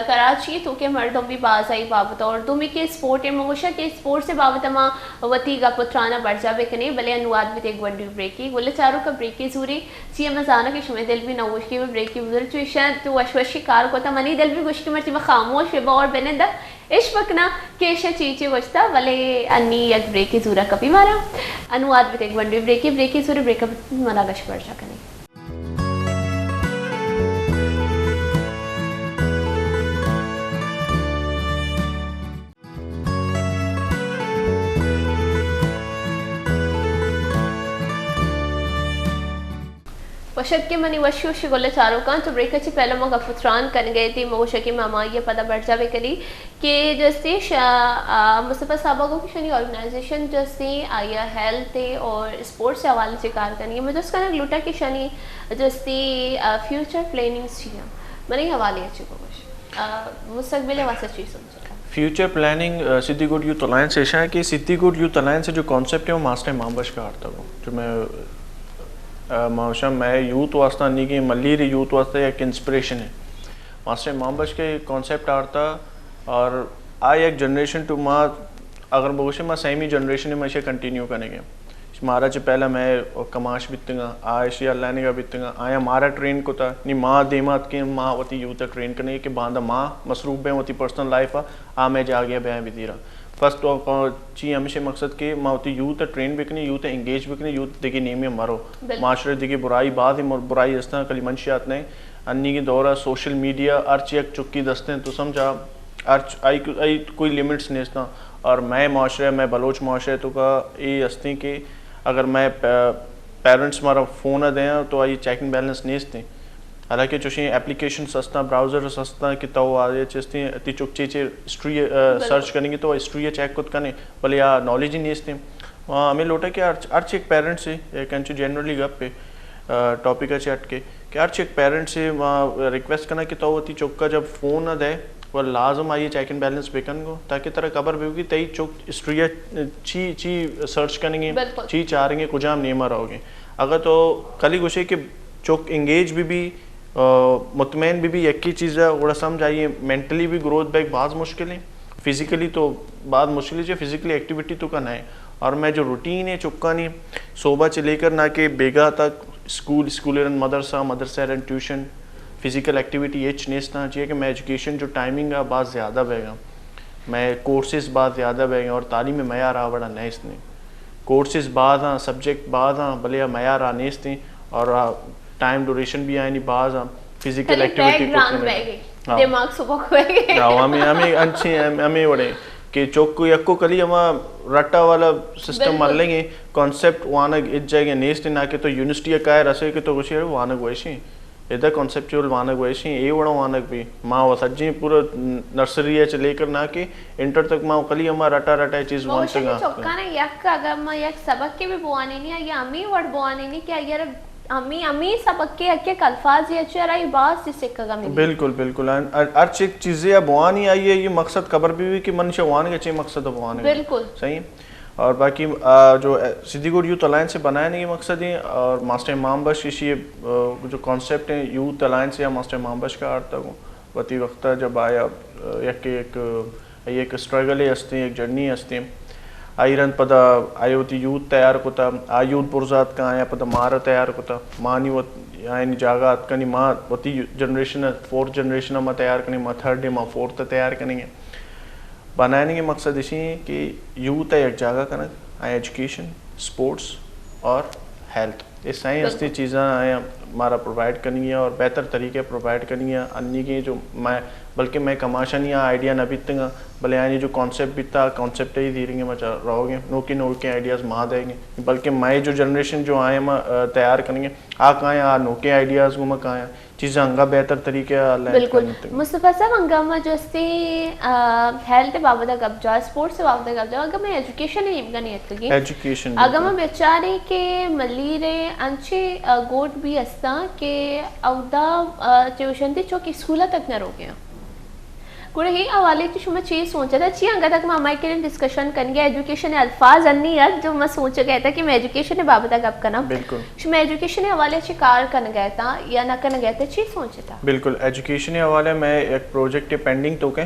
کراچی تو کہ مردم بی بازائی بابت اور دومی کہ اسپورٹ ءِ مگوشا کہ اسپورٹس ءِ بابت ما وتی گپ و ترانا برجا بکنیں، بلے انواد بیت ایک گونڈی بریکی۔ گل چاروکا بریکی زوری، چی ہم زانا کہ شمے دل بی نوشکی میں بریکی بزور چوشا تو وش وشی کار کوتا، منی دل بی گوشکی مرچی میں خاموش بہ اور بنندہ اش بکنا کہ ایشا چی چی گوشتا، بلے انی یک بریکی زورا کپی مارا۔ انواد بیت ایک گونڈی بریکی، بریکی زوری بریک اپ منا گش برجا کنی۔ وش اتک کہ منی وشی وشی گل چاروکاں، تو بریک چی پہلے ما گپ و تران کنگے تھی، ما گوشا کہ ما ہمائی پدا برجا بکنی کہ جستی مصطفی صاحب گو کہ شنی آرگنائزیشن جستی آیا ہیلتھ اور اسپورٹس حوالے سے کار کنی۔ میں جس کنگ لوٹا کہ شنی جستی فیوچر پلاننگز چی ہیں، منی حوالے چی بگوش، مستقبل واسطے چی سمجھ؟ فیوچر پلاننگ سدھی گوڈ یوتھ الائنس ایشا ہے کہ سدھی گوڈ یوتھ الائنس جو کانسیپٹ ہے وہ ماسٹر امام بخش کا آرتا کو، جو میں ماشا میں یوتھ واسطہ نہیں کہ ملیر یوتھ واسطہ ایک انسپریشن ہے۔ ماسٹر امام بخش کے کانسیپٹ آرتا اور آ یک جنریشن ٹو ما اگر بگوشے ما سیمی جنریشن میں اسے کنٹینیو کریں گے۔ مارا چہ پہلا مئے کماش بیتگاں، آ ایشی ءَ لائنگ ءَ بیتگاں، آیاں مارا ٹرین کتا، نی ما دیما اتکیں، ما وتی یوتھ ءَ ٹرین کنیں کہ باندا ما مصروف بیں وتی پرسنل لائف ءَ، آ مئے جاگہ ءَ بیاں بدیراں۔ فرسٹ چی ہمیشہ مقصد کہ ما وتی یوتھ ءَ ٹرین بکنیں، یوتھ ءَ انگیج بکنیں، یوتھ دگہ نیمے مرو۔ معاشرے دگہ برائی، بعضی مر-، برائی استاں، کلی منشیات نہیں۔ انیگیں دور ءَ سوشل میڈیا ہرچ یک چکی دستیں، تو سمجھا ہرچ آئی کو-، آئی کوئی لمٹس نیستاں۔ اور مئے معاشرہ، مئے بلوچ معاشرہ توکا اے ہستیں کہ اگر مئے پے-، پیرنٹس مارا فون ءَ دیاں تو آئی چیکنگ بیلنس نیستیں۔ حالانکہ چوشیں اپلیکیشنز ہستاں، براؤزرز ہستاں کہ تو آئی چستیں تی چک چے چے ہسٹری سرچ کنیں گے تو ہسٹری چیک کت کنیں، بلے آ نالج ہی نیستیں۔ ہمیں لوٹا کہ ہر، ہر چیک پیرنٹس ہے، ایک انچو جنرلی گپ ہے، ٹاپک ءَ چہ ہٹ کے کہ ہر چیک پیرنٹس ہے، ما ریکویسٹ کناں کہ تو وتی چک ءَ جب فون نہ دے، وہ لازم آئی چیک اینڈ بیلنس بکن گو، تاکہ ترا خبر بہ بی تئی چک ہسٹری ءَ چی، چی سرچ کنگے، چی چارنگے، کجام نیما رہوگے۔ اگر تو کلی گوشے کہ چک انگیج بہ بی، مطمئن بہ بی یکی چیز ءَ، گڑا سمجھ آئی مینٹلی بھی گروتھ بیگ باز مشکل ہے، فزیکلی تو باز مشکل ہے، فزیکلی ایکٹیویٹی تو کا نہ ہے۔ اور میں جو روٹین ہے چکانی، صبح چہ لے کر نہ کہ بیگاہ تک، اسکول، اسکول رند مدرسہ، مدرسہ رند ٹیوشن، فزیکل ایکٹیویٹی ہچ نیستاں، چیا کہ میں ایجوکیشن جو ٹائمنگ آ باز زیادہ بیگا، میں کورسز باز زیادہ بیگا اور تعلیم معیار آ وڑا نیست نہیں۔ کورسز باز آں، سبجیکٹ باز آں، بلے آ معیار آ نیست ہیں اور آ ٹائم ڈوریشن بھی آئینی باز آں۔ فزیکل ایکٹیویٹی بیگ گران بیگے، دماغ سبک بیگے۔ ہاں، ہمیں، ہمیں انچیں، ہمیں وڑے کہ چوک یکو کلی ہما رٹا والا سسٹم ملیں گے، کانسیپٹ وانگ اج جائے گے نیست، نہ کہ تو یونیورسٹی کائے رسے کہ تو گوشی وانگ ویشی۔ ادا کانسیپچوئل وانگ ویشیں، اے وڑا وانگ بی۔ ما و سجیں پورا نرسری ءَ چہ لے کر نہ کہ انٹر تک ما کلی ہما رٹا رٹا چیز وانتگ آں۔ چکاں یک اگر ما یک سبق کے بھی بوانینی یا ہمیں وڑ بوانینی کہ اگر ہمیں، ہمیں سبق کے یک یک الفاظ یا چہ رائی باز چیز سکھگا ملی۔ بالکل، بالکل۔ ہر، ہر چیک چیزے یا بوانی آئی ہے، یہ مقصد خبر بھی ہوئی کہ من چہ وانگ چے مقصد بوانگ۔ بالکل۔ صحیح۔ اور باقی، آ، جو، آ، سدھی گوڈ یوتھ الائنس بنائے نے یہ مقصد ہے اور ماسٹر امام بخش اسی، آ، جو کانسیپٹ ہے یوتھ الائنس یا ماسٹر امام بخش کا آرتا کو وتی وقت جب آیا، آ، یک، یک، آ، ایک اسٹرگل ہستے، ایک جرنی ہستے۔ آئی رند پدا آئی وتی یوتھ تیار کتا، آ یوتھ برزا اتکا، آیا پدا مارا تیار کتا، مانی وت آیانی جاگہ اتکنی، ما وتی جنریشن، فورتھ جنریشن ما تیار کنی، ما تھرڈ، ما فورتھ تیار کنیں۔ بنائنگ مقصد اسی ہیں کہ یوتھ یک جاگہ کنگ، آیا ایجوکیشن، اسپورٹس اور ہیلتھ، یہ سائیں ہستی چیزاں آیا مارا پرووائڈ کنی ہے اور بہتر طریقے پرووائڈ کنی ہے۔ انی کے جو میں، بلکہ میں کماشانی آ آئیڈیا نہ بیتگا، بلے آنی جو کانسیپٹ بیتا، کانسیپٹ ہی دھیریں گے مچا رہو گے، نوکے نوکے آئیڈیاز ما دیں گے، بلکہ میں جو جنریشن جو آئے ما، آ، تیار کریں گے، آ کائیں، آ نوکے آئیڈیاز گو ما کائیں، چیزاں انگا بہتر طریقے آ لائن بالکل۔ کرنے تک۔ مصطفیٰ صاحب، انگا ما جو استے، آ، ہیلتھ بابت گپ جا، اسپورٹس بابت گپ جا، اگر میں ایجوکیشن ہی امکان ایجوکیشن اگاں ما بچاریں کہ ملیر ء انچیں، آ، گوٹ بھی استاں کہ اودا، آ، چہ وشنتی چوک اسکول تک نہ روگے آں۔ گڑا اے حوالے چہ شما چی سوچ ادا؟ چی انگت تک ما ہمائی کرن ڈسکشن کنگے، ایجوکیشن الفاظ انی ات جو ما سوچ گئے تھا کہ میں ایجوکیشن بابت گپ کناں۔ بالکل۔ شما ایجوکیشن حوالے چہ کار کنگے تا یا نہ کنگے تا، چی سوچ اتا؟ بالکل، ایجوکیشن حوالے میں ایک پروجیکٹ پینڈنگ تو کہ،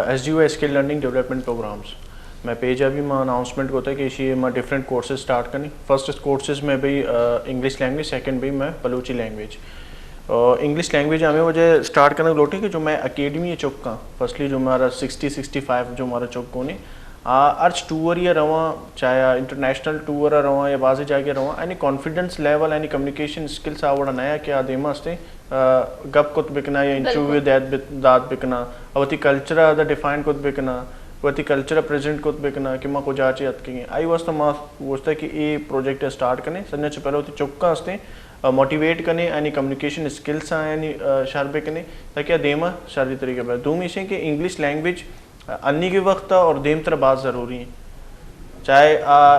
S D O skill learning development programs. میں پیج ابھی ما اناؤنسمنٹ کو تھا کہ اسی ما ڈفرنٹ کورسز سٹارٹ کرنی۔ فرسٹ کورسز میں بھی، آ، انگلش لینگویج، سیکنڈ بھی میں بلوچی لینگویج۔ آ، انگلش لینگویج ہمیں وجہ سٹارٹ کرنے لوٹی کہ جو میں اکیڈمی چکا، فرسٹلی جو ہمارا سکسٹی، سکسٹی فائیو جو ہمارا چک کو نہیں، آ، ارچ ٹور یا رواں، چاہے انٹرنیشنل ٹور رواں یا بازی جاگے رواں، یعنی کانفیڈنس لیول، یعنی کمیونیکیشن اسکلز آ وڑا نیا کہ آ دیما ہستے، آ، گپ کت بکنا یا انٹرویو دات بک-، دات بکنا، وتی کلچر ء ڈیفائن کت بکنا، وتی کلچر ء پریزنٹ کت بکنا کہ ما کجا چے اتکگیں۔ آئی واسطہ ما گوشتا کہ اے پروجیکٹ ء سٹارٹ کنیں، سجنا چہ پہلے وتی چکاں ہستیں، آ، موٹیویٹ کنیں، یعنی کمیونیکیشن اسکلز آں، یعنی، آ، شر بکنیں، تاکہ آ دیما شری طریقے پر۔ دومی ایش کہ انگلش لینگویج انی کے وقت اور دیمتر باز ضروری ہیں۔ چاہے آ،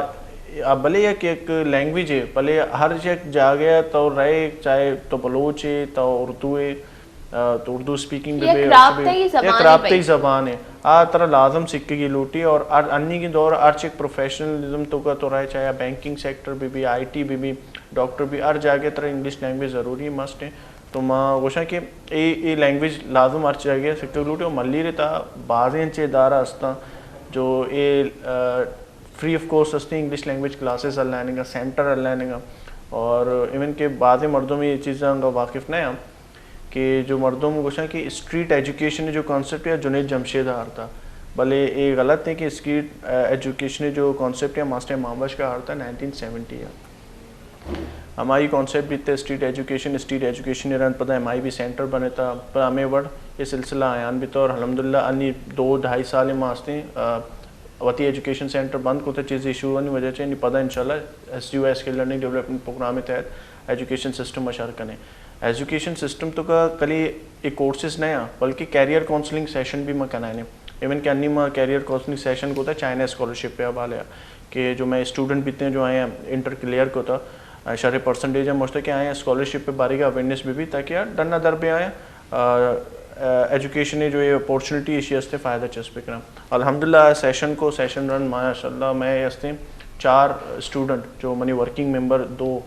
آ بلے یک، یک لینگویج ہے، بلے ہر یک جاگہ تو رہے، چاہے تو بلوچ ہے، تو اردو ہے، آ، تو اردو اسپیکنگ بہ یک بے، رابطہ ہی زبان یک ہے رابطہ ہی بھائی۔ زبان ہے۔ آ ترا لازم سکھگی لوٹی اور ہر انی کے دور ہر چیک پروفیشنلزم تو کا تو رہے، چاہے بینکنگ سیکٹر بھی بھی، آئی ٹی بھی بھی، ڈاکٹر بھی، ہر جاگہ ترا انگلش لینگویج ضروری ہے، مسٹ ہے۔ تو ما گوشاں کہ اے، اے لینگویج لازم ہر جاگہ سکھگ لوٹی اور ملیر ء تہا بازیں انچیں ادارہ ہستاں جو اے، آ، فری آف کاسٹ ہستیں، انگلش لینگویج کلاسز ہلائنگا، سینٹر ہلائنگا اور ایون کہ بازیں مردم یہ چیزاں کا واقف نہ ہیں کہ جو مردم گوشاں کہ اسٹریٹ ایجوکیشن جو کانسیپٹ ہے جنید جمشید آرتا، بلے اے غلط ہے کہ اسٹریٹ، آ، ایجوکیشن جو کانسیپٹ ہے ماسٹر امام بخش کا آرتا نائنٹین سیونٹی ہے۔ ہمائی کانسیپٹ بیتے اسٹریٹ ایجوکیشن، اسٹریٹ ایجوکیشن رند پدا ہمائی بھی سینٹر بنے تا، پر ہمیں وڑ یہ سلسلہ آیان بیتا اور الحمدللہ انی دو ڈھائی سال ما ہستیں، آ، وتی ایجوکیشن سینٹر بند کو تے چیز ایشو نہیں وجہ چہ، نی پدا انشاءاللہ S D O skill learning development program تحت ایجوکیشن سسٹم اشار کنے۔ ایجوکیشن سسٹم تو کا کلی ایک کورسز نہ ہیں، بلکہ کیریئر کاؤنسلنگ سیشن بھی ما کنائیں۔ ایون کہ انی ما کیریئر کاؤنسلنگ سیشن کو تھا چائنا اسکالرشپ پہ حوالے کہ جو میں اسٹوڈنٹ بیتے ہیں جو آئے ہیں انٹر کلیئر کو تھا، آ، شرح پرسنٹیج ہے مشتہ کہ آئے ہیں اسکالرشپ پہ بارے کا اویئرنیس بھی بھی تاکہ آ ڈنا در پہ آئے، آ، آ، ایجوکیشن جو یہ اپورچونٹی ایشی ہستے فائدہ چس بکنا۔ الحمدللہ سیشن کو، سیشن رن ماشاءاللہ میں ہستے چار اسٹوڈنٹ جو منی ورکنگ ممبر دو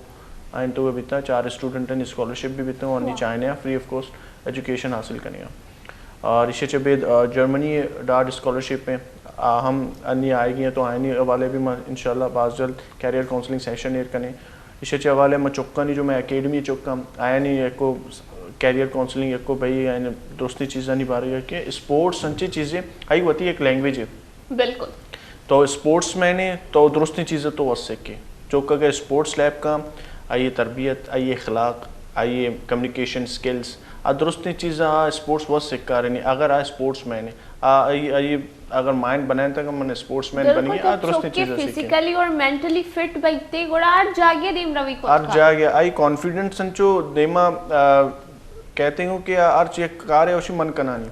آئین تو بیتا، چار اسٹوڈنٹ ہیں اسکالرشپ بھی بیتے ہیں اور نی China free of cost education حاصل کرنے ہیں۔ اور ایشی چہ بید، آ، جرمنی ڈاڈ اسکالرشپ ہیں، آ، ہم انی آئے گی ہیں تو آئینی حوالے بھی ما انشاءاللہ باز جلد کیریئر کاؤنسلنگ سیشن ایر کنیں۔ ایشی چہ حوالے ما چکانی جو میں اکیڈمی چکاں، آئینی یکو کیریئر کاؤنسلنگ یکو بھئی، یعنی درستی چیزانی بارے کہ اسپورٹس انچی چیزیں، آئی وتی ایک لینگویج ہے۔ بالکل۔ تو اسپورٹس مین ہے تو درستیں چیزیں تو وت سکے۔ چوکہ اگر اسپورٹس لیب کا، آئی تربیت، آئی اخلاق، آئی کمیونیکیشن اسکلز، آ درستیں چیزاں آ اسپورٹس وت سکارنی۔ اگر آ اسپورٹس مین ہے، آ، آئی، آئی اگر مائنڈ بنائیں تک من اسپورٹس مین بنی، آ درستیں چیزاں سکے۔ فزیکلی اور مینٹلی فٹ بیتے، گڑا ہر جاگہ دیم روی کو ہر جاگہ آئی کانفیڈنس انچو دیما، آ، کہتے ہوں کہ ہر چیز کار ہے، اوشی من کنانی۔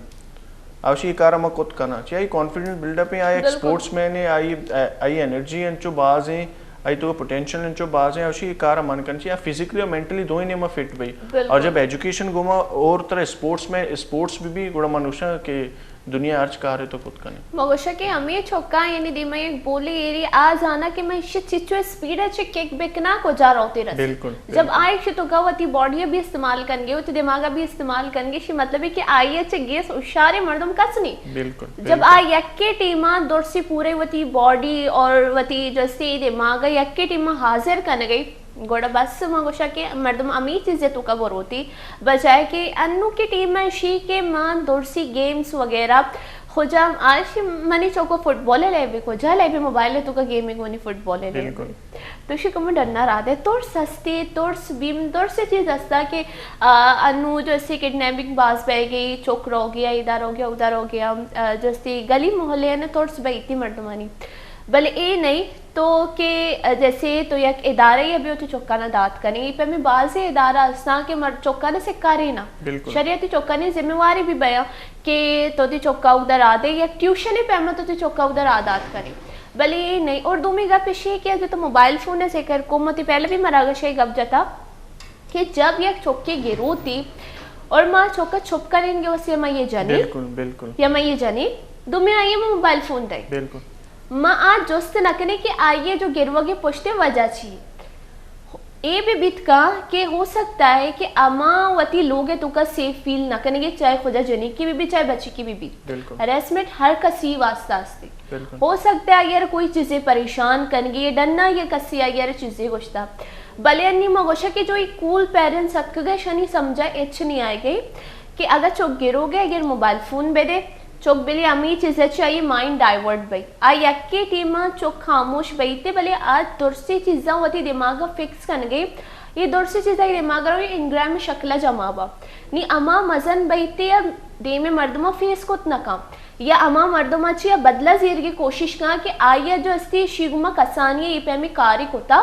اوشی کار ما کت کنا۔ چی آئی کانفیڈنس بلڈ اپ ہے، آئی ایک اسپورٹس مین ہے، آئی، آئی انرجی انچو باز ہیں، آئی تو پوٹینشل انچو باز ہیں، اوشی کار من کن چی، آ فزیکلی اور مینٹلی دوئیں نیما فٹ بھئی۔ اور جب ایجوکیشن گوما اور طرح اسپورٹس میں، اسپورٹس بھی بھی گڑا من گوشاں کہ دنیا ہرچ کارے تو کت کنے۔ ما گوشاں کہ ہمے چکاں یعنی دیما یک بولے ایری آ زانا کہ من ایشی چچو اسپیڈ ء چہ کک بکناں کجا روتی رس۔ بالکل، جب بالکل۔ آ ایشی توکا وتی باڈی ء بھی استعمال کنگے، وتی دماغ ء بھی استعمال کنگے، ایشی مطلب ہے کہ آئی ء چہ گیس ہوشاریں مردم کس نہیں۔ بالکل، جب بالکل۔ آ یکے ٹیما درسی پورے وتی باڈی اور وتی جستی دماغ ء یکے ٹیما حاضر کنگے، گڑا بس ما گوشاں کہ مردم ہمے چیزے توکا بروتی، بجائے کہ انو کے ٹیم ء اشی کہ ما درسی گیمز وغیرہ خجام آش منی چوکو فٹبال ء لیبی، کجا لیبی؟ موبائل ء توکا گیمنگ ونی فٹبال ء لیبی۔ بالکل۔ تو اشی کمو ڈنا را دے، ترس ہستی، ترس بیم، ترس چیز ہستا کہ، آ، انو جستی کڈنیپنگ باز بہ گئی، چک رو گیا، ادا رو گیا، ادا رو گیا، آ، جستی گلی محلے ء ترس بہیتی مردمانی۔ بلے اے نہیں، تو کہ جیسے تو یک ادارہ یا بھی وتی چکانا دات کنے، پہ میں بازیں ادارہ ہستاں کہ مر-، چکانا سکارے نا۔ بالکل۔ شریعتی چکانی ذمہ واری بھی بیاں کہ تو تی چکا ادھر آ دے یا ٹیوشن پیما تو تی چکا ادھر آ دات کنے۔ بلے اے نہیں، اور دومی گپ اشی کہ جو تو موبائل فون ذکر کو، متی پہلے بھی مراگش گپ جتا کہ جب یک چکے گروتی اور ماں چکا چھپ کریں گے، اسے میں یہ جنی۔ بالکل، بالکل۔ یا میں یہ جنی، دومی آئیے میں موبائل فون دے۔ بالکل۔ ما آ جست نہ کنے کہ آئی ء جو گروگ ء پشت ء وجہ چی؟ اے بھی بیت کا کہ ہو سکتا ہے کہ اما وتی لوگ ء توکا سیف فیل نہ کنگے، چاہے خدا جنیکی بھی بی، چاہے بچیکی بھی بی۔ بالکل۔ ہراسمنٹ ہر کسی واسطہ استے۔ بالکل۔ ہو سکتا ہے اگر کوئی چیزیں پریشان کنگے، ڈنا یہ کسی اگر چیزیں گوشتا۔ بلے انی ما گوشا کہ جو ایک کول پیرنٹس اتکگے، شنی سمجھا اچ نہیں آئے گئی کہ اگر چک گروگے، اگر موبائل فون بدے، چک بلے ہمے چیز ء چہ آئی مائنڈ ڈائیورٹ بئی۔ آ یکے ٹیم ء چک خاموش بئیت، بلے آ درسیں چیزاں وتی دماغ ء فکس کنگے، اے درسیں چیزاں اے دماغ ء انگرام ء شکل ء جمع با۔ نی ہما مزن بئیت ء دیم ء مردم ء فیس کت نہ کن، یا ہما مردم ء چیا بدلہ زیرگی کوشش کن کہ آئی ء جو استی شی گما کسانی ء اے پیمی کاری کتا،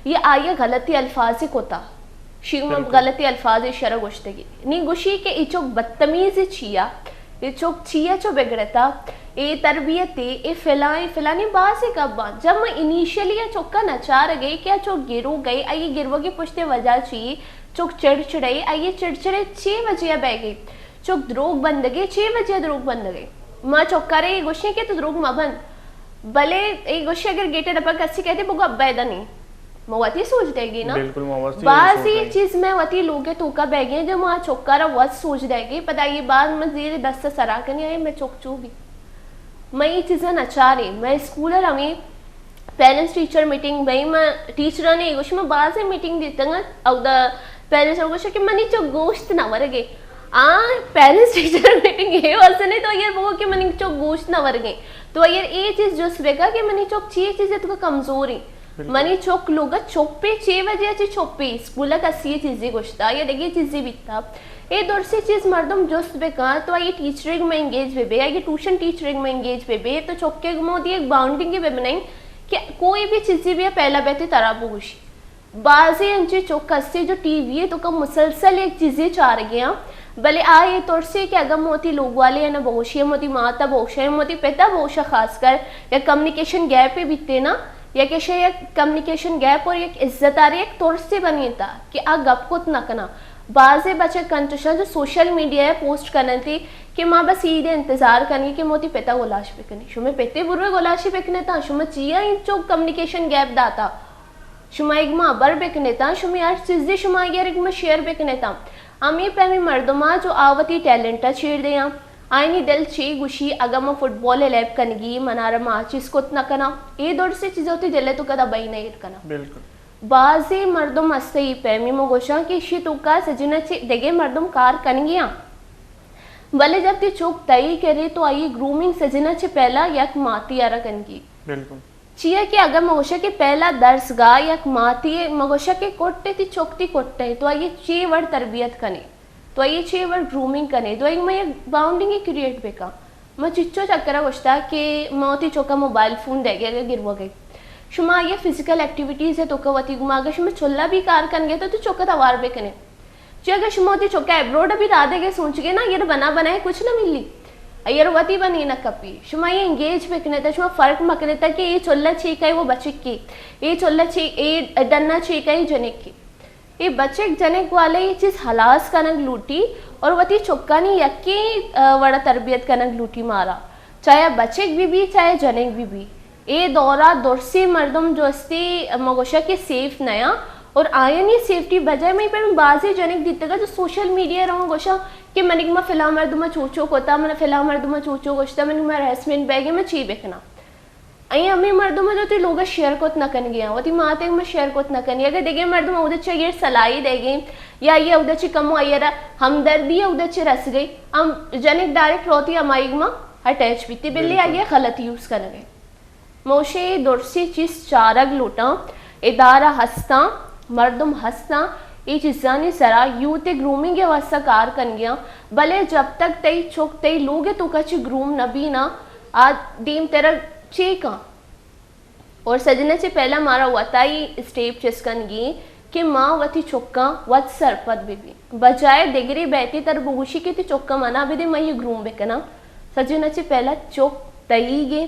یا آئی ء غلطی الفاظی کتا۔ شی گما بالکل۔ غلطی الفاظ اشرا گوشتگی۔ نی گوشی کہ اے چک بدتمیز چیا، اے چک چیا چو بگڑتا، اے تربیت، اے فلاں، اے فلانی بازیں گپاں۔ جب من انیشلی آ چکا نچارگے کہ آ چک گروگے، آئی گروگی پشت وجہ چی، چک چڑچڑے، آئی چڑچڑے چے وجہ بہ گئی؟ چک دروگ بندگے، چے وجہ دروگ بندگے؟ ما چکارے گوشیں کہ تو دروگ مبند۔ بلے اے گوشی اگر گیٹ ء دپا کسی کہتے بگو ابا ادا نہیں۔ ما وتی سوچ دے گی نا۔ بالکل، ما وتی سوچ بازی دے گی۔ چیز میں وتی لوگ ء توکا بہ گئے جو ما چکارا وت سوچ دے گی۔ پدا یہ بات من زیر دست سرا کنی آئی میں چک چو بھی۔ میں یہ چیزاں نچاری۔ میں اسکول ء رویں، پیرنٹس ٹیچر میٹنگ بئی، میں ٹیچراں نے گوش، میں بازیں میٹنگ دیتگ، اودا پیرنٹس گوش کہ منی چک گوشت نہ ورگے۔ آ، پیرنٹس ٹیچر میٹنگ یہ واسطے نہیں تو اگر بگو کہ منی چک گوشت نہ ورگے۔ تو اگر اے چیز جست بکا کہ منی چک چی چیز تو کمزوری۔ بالکل۔ منی چک لوگ چپے چے وجہ چی چپے، اسکول کسی چیزی گوشتا یا دگی چیزی بیتا۔ اے درسی چیز مردم جست بکن تو آئی ٹیچرنگ میں انگیج بہ بے، آئی ٹیوشن ٹیچرنگ میں انگیج بہ بے، تو چکے گمو دی ایک باؤنڈنگ بہ بنائیں کہ کوئی بھی چیزی بھی پہلا بیتی ترا بگوشی۔ بازیں انچیں چک ہستی جو ٹی وی ء توکا مسلسل یک چیزے چارگے آں، بلے آ اے ترسے کہ اگاں من وتی لوگ والے ء نہ بگوشی، من وتی مات ء بگوشاں، من وتی پت ء بگوشاں خاص کر، یک کمیونیکیشن گیپے بیتے نا، یک ایشی یک کمیونیکیشن گیپ اور یک عزت آرے یک ترسے بنیتا کہ آ گپ کت نہ کناں۔ بازیں بچک انچش آں جو سوشل میڈیا ء پوسٹ کننتی کہ ما بس عید ء انتظار کنگی کہ من وتی پت ء گلاش بکنی۔ شمے پت ء بروے گلاشی بکنتاں، شما چیا انچو کمیونیکیشن گیپ داتا؟ شما ایگما ہبر بکنتاں، شمے ہر چیزے شما آئی ء را ایگما شیئر بکنتاں۔ ہمے پیمیں مردماں جو آ وتی ٹیلنٹ ء چیر دیاں، آئینی دل چے گوشی، اگاں من فٹبال ء لیب کنگی، منارا ما آ چیز کت نہ کناں۔ اے درسیں چیز وتی دل ء توکا دبئی نہ ایر کناں۔ بالکل۔ بازیں مردم ہستے اے پیمیں من گوشاں کہ ایشی توکا سجن ء چہ دگہ مردم کار کنگی آں۔ بلے جب تئی چک تئی کرے تو آئی گرومنگ سجن ء چہ پہلا یک ماتی ء را کنگی۔ بالکل۔ چیا کہ اگاں من گوشاں کہ پہلا درس گاہ یک ماتی ء، من گوشاں کہ کٹ ء تئی چک تئی کٹ ء، تو آئی ء چے وڑ تربیت کنے، تو آئی ء چے وڑ گرومنگ کنے، تو آئی ء یک باؤنڈنگ کریئیٹ بکن۔ من چچو چکر ء گوشتا کہ من وتی چک ء موبائل فون دئیگ ء اگاں گروگ ء، شما آئی ء فزیکل ایکٹیویٹیز ء توکا وتی گما اگاں شما چلا بھی کار کنگ ء تو، تو چک ء توار بکنے۔ چیا کہ شما وتی چک ء ابروڈ ء بھی دادگ ء سوچگے نا، ایر بنا بنا ء کچھ نہ ملی، ایر وتی بنی نہ کپی۔ شما اے انگیج بکنیت، شما فرق مکنیت کہ اے چلہ چی کئی و بچکی، اے چلہ چی، اے ڈنا چی کئی جنکی۔ اے بچک جنک والا اے چیز ہلاس کنگ لوٹی اور وتی چکانی یکیں، آ، وڑا تربیت کنگ لوٹی مارا، چاہے بچک بہ بی، چاہے جنک بہ بی۔ اے دورا درسیں مردم جو استی، ما گوشا کہ سیف نیاں اور آیانی سیفٹی بجائے، مئی پر بازیں جنک دیتگا جو سوشل میڈیا رواں گوشا کہ منی ما فلاں مردم چوچو کتا، من فلاں مردم چوچو گوشتا، منی ما ہراسمنٹ بیگے، من چی بکناں؟ اے ہمے مردم جو تی لوگا شیئر کت نہ کنگی آں، وتی ماتے ما شیئر کت نہ کنی۔ اگر دگہ مردم اودا چہ غیر صلاحی دے گئے یا یہ اودا چہ کمو آئی را ہمدردی اودا چہ رس گئی، ہم جنک ڈائریکٹ روتی ہمائی ما اٹیچ بیتی، بلے بالکل۔ آئی غلط یوز کنگے۔ موشے درسی چیز چارگ لوٹاں، ادارہ ہستاں، مردم ہستاں، اے چیزانی سرا یوتھ گرومنگ ءِ واسطہ کار کنگیاں، بلے جب تک تئی چک تئی لوگ ءِ توکا چہ گروم نہ بینا، آ دیم ترا چے کن؟ اور سجنا چہ پہلا مارا وتائی اسٹیپ چست کنگی کہ ما وتی چکاں وت سرپد بہ بی، بجائے دگرے بیتی تر بگوشی کہ تی چکاں منا بدے، من یہ گروم بکناں۔ سجنا چہ پہلا چک تئیگے،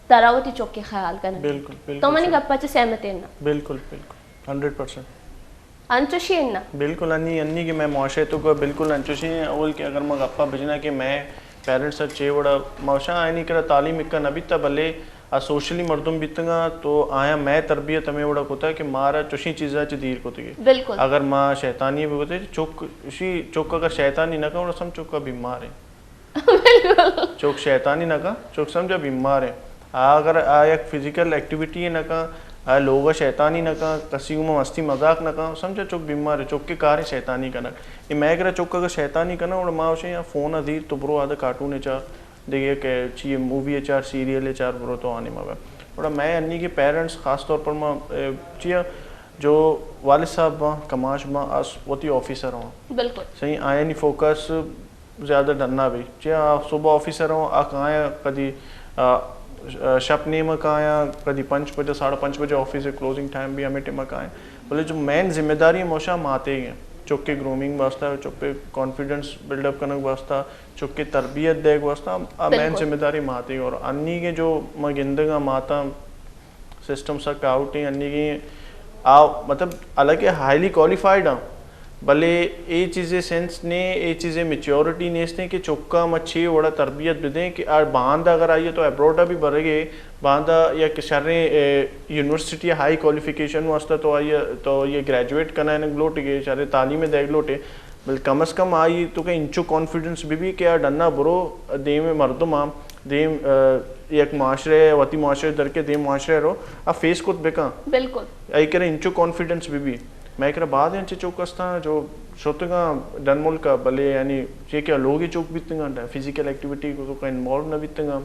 ترا وتی چکے خیال کنگ۔ بالکل، بالکل تو منی صحیح۔ گپا چہ سہمت ہے نا؟ بالکل، بالکل، ہنڈریڈ پرسینٹ۔ انچوشی ہے نا؟ بالکل، انی، انی کہ میں معاشرے تو کو بالکل انچوشی ہیں۔ اول کہ اگر میں گپا بجنا کہ میں پیرنٹس چے وڑا موشا آئینی کرا تعلیم اکا نہ بیتا، بلے آ سوشلی مردم بیتگاں، تو آیا میں تربیت ہمیں وڑا کتا کہ مارا چوشی چیزا چہ دیر کتگی۔ بالکل۔ اگر ما شیطانی بھی کتے، چک، شی، چک اگر شیطانی نہ کرو، سم چکا بیمار ہے۔ چک شیطانی نہ کن، چک سمجھا بیمار ہے۔ آ اگر آ یک فزیکل ایکٹیویٹی نہ کن، آ لوگا شیطانی نہ کن، کسی گوما مستی مذاق نہ کن، سمجھا چک بیمار ہے، چک کے کار ہے شیطانی کنگ۔ اے میں اگر چک اگر شیطانی کنگ، اور ما اسے یا فون دیر تو برو آدھا کارٹون چار، دیکھے کہ چی مووی چار، سیریل چار، برو تو آنے مگا۔ اور میں انی کے پیرنٹس خاص طور پر ما، اے، چیا جو والد صاحب باں، کماش باں، آس وتی آفیسر ہوں۔ بالکل۔ صحیح، آیانی فوکس زیادہ ڈنا بی۔ چیا صبح آفیسر ہوں، آ کایاں کدی، آ، آ، شپ نیمہ کایاں، کدی پنچ بجے، ساڑھے پنچ بجے آفس ہے، کلوزنگ ٹائم بھی ہمیں ٹائم کایاں۔ بلے جو مین ذمہ داری موشا ماتے ہیں، چک کے گرومنگ واسطہ، چک پہ کانفیڈنس بلڈ اپ کرنے واسطہ، چک کے تربیت دے واسطہ، آ مین بالکل۔ ذمہ داری ماتے ہیں۔ اور انی کے جو ما گندگا ماتا سسٹم سک آؤٹ ہیں، انی کی آ، مطلب، حالانکہ ہائیلی کوالیفائیڈ ہیں، بلے اے چیزیں سینس نے، اے چیزیں میچیورٹی نیست ہیں کہ چکا ما چے وڑا تربیت بدیں کہ آ باندا اگر آئیے تو ابروڈا بھی برگے، باندا یک شریں، اے، یونیورسٹی ہائی کوالیفیکیشن واسطہ تو آئیے، تو یہ گریجویٹ کنائنگ لوٹ گے، شریں تعلیم دے لوٹے، بل کم از کم آئی تو کہ انچو کانفیڈنس بہ بی کہ آ ڈنا برو دیم مردم آ، دیم، آ، یک معاشرے، وتی معاشرے در کے دیم معاشرے رو، آ فیس کت بکن۔ بالکل۔ آئی کرا انچو کانفیڈنس بہ بی۔ میں کرا بعد انچے چوک استاں جو شتگاں ڈن ملک ء، بلے یعنی چے کہ لوگی چوک بیتگاں، فزیکل ایکٹیویٹی کو تو انوالو نہ بیتگاں،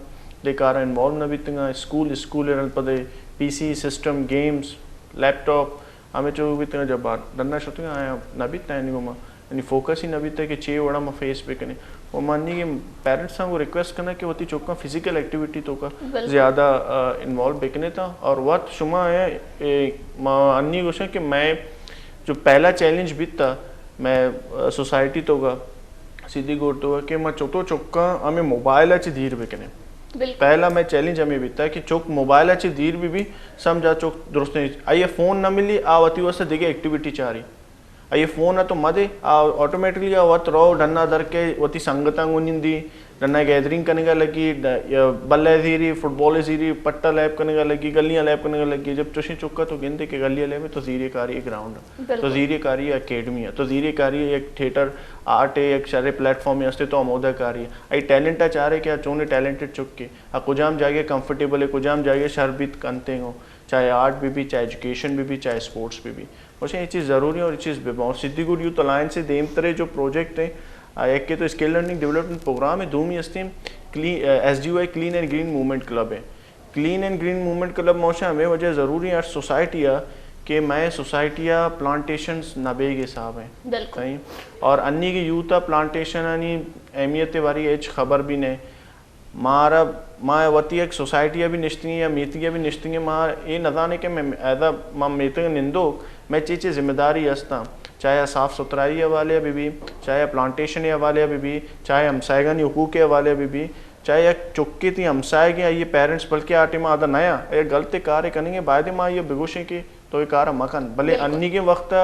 دے کارا انوالو نہ بیتگاں، اسکول، اسکول رل پدے، پی سی سسٹم، گیمز، لیپ ٹاپ، ہمے چو بیتگاں جبار ڈنا شتگاں، آیا نہ بیت اینی گوما، یعنی فوکس ہی نہ بیت کہ چے وڑا ما فیس بکنیں۔ و منی کہ پیرنٹس ہم ریکویسٹ کرنا کہ وتی چوکاں فزیکل ایکٹیویٹی تو کا بالکل۔ زیادہ، آ، انوالو بکنے تا۔ اور وقت شما ہے، اے، ما انی گوشاں کہ میں جو پہلا چیلنج بیتا، میں، آ، سوسائٹی تو کا سیدھی گور تو کہ ما چوٹو چوکاں ہمیں موبائل چ دیر بکنیں۔ بالکل۔ پہلا میں چیلنج ہمیں بیتا کہ چوک موبائل چ دیر بھی بھی سمجھا چوک درست نہیں۔ آئیے فون نہ ملی، آ وتی واسطے دیگه ایکٹیویٹی چاری۔ آئیے فون تو مدے، آ آٹومیٹکلی آ وت رو ڈنا در کے وتی سنگتاں گو نندی، ڈنا گیدرنگ کنگا لگی، ڈ-، یا بلے زیری، فٹ بال زیری، پٹا لیب کنگا لگی، گلیاں لیب کنگا لگی۔ جب چوشیں چوکا تو گندے کہ گلی لیب تو زیری کاری گراؤنڈ۔ بالکل۔ تو زیری کاری اکیڈمی ہے، تو زیری کاری ایک تھیٹر آرٹ ہے، ایک شرے پلیٹ فارم ہستے تو ہمودا کاری ہے۔ اے ٹیلنٹ آ چارے کہ آ چونے ٹیلنٹڈ چکے، آ کجام جاگے کمفرٹیبل ہے، کجام جاگے شر بیت کنتے ہوں، چاہے آرٹ بھی بھی، چاہے ایجوکیشن بھی بھی، چاہے اسپورٹس بھی بھی۔ وشیں یہ چیز ضروری ہے اور یہ چیز بے اور سدھی گڈ یوتھ الائنس سے دیم ترے جو پروجیکٹ ہیں، آ، ایک کے تو اسکل لرننگ ڈیولپمنٹ پروگرام ہے، دومی ہستے clean, S D Y clean and green movement club ہے۔ Clean and green movement club موشا ہمیں وجہ ضروری ہے ہر سوسائٹی آ کہ میں سوسائٹی آ پلانٹیشنز نہ بیگ حساب ہیں۔ بالکل۔ صحیح۔ اور انی کے یوتھ آ پلانٹیشن آنی اہمیت باری ہچ خبر بھی نہیں۔ مارا، ما وتی یک سوسائٹی بھی نشتگیں یا میتی بھی نشتگیں، ما اے نزانے کہ میں ایز اے ما میتگ نندوک میں چی چی ذمہ داری ہستاں، چاہے صاف ستھرائی حوالے بھی بھی، چاہے پلانٹیشن حوالے بھی بھی، چاہے ہمسائیگانی حقوق حوالے بھی بھی، چاہے یک چکے تی ہمسائیگیں آئی پیرنٹس بلکہ آ ٹائم آدھا نیا، اے غلط کارے کنگے، باید ما یہ بگوشیں کہ تو یہ کار مکن۔ بلے بالکل۔ انی کے وقت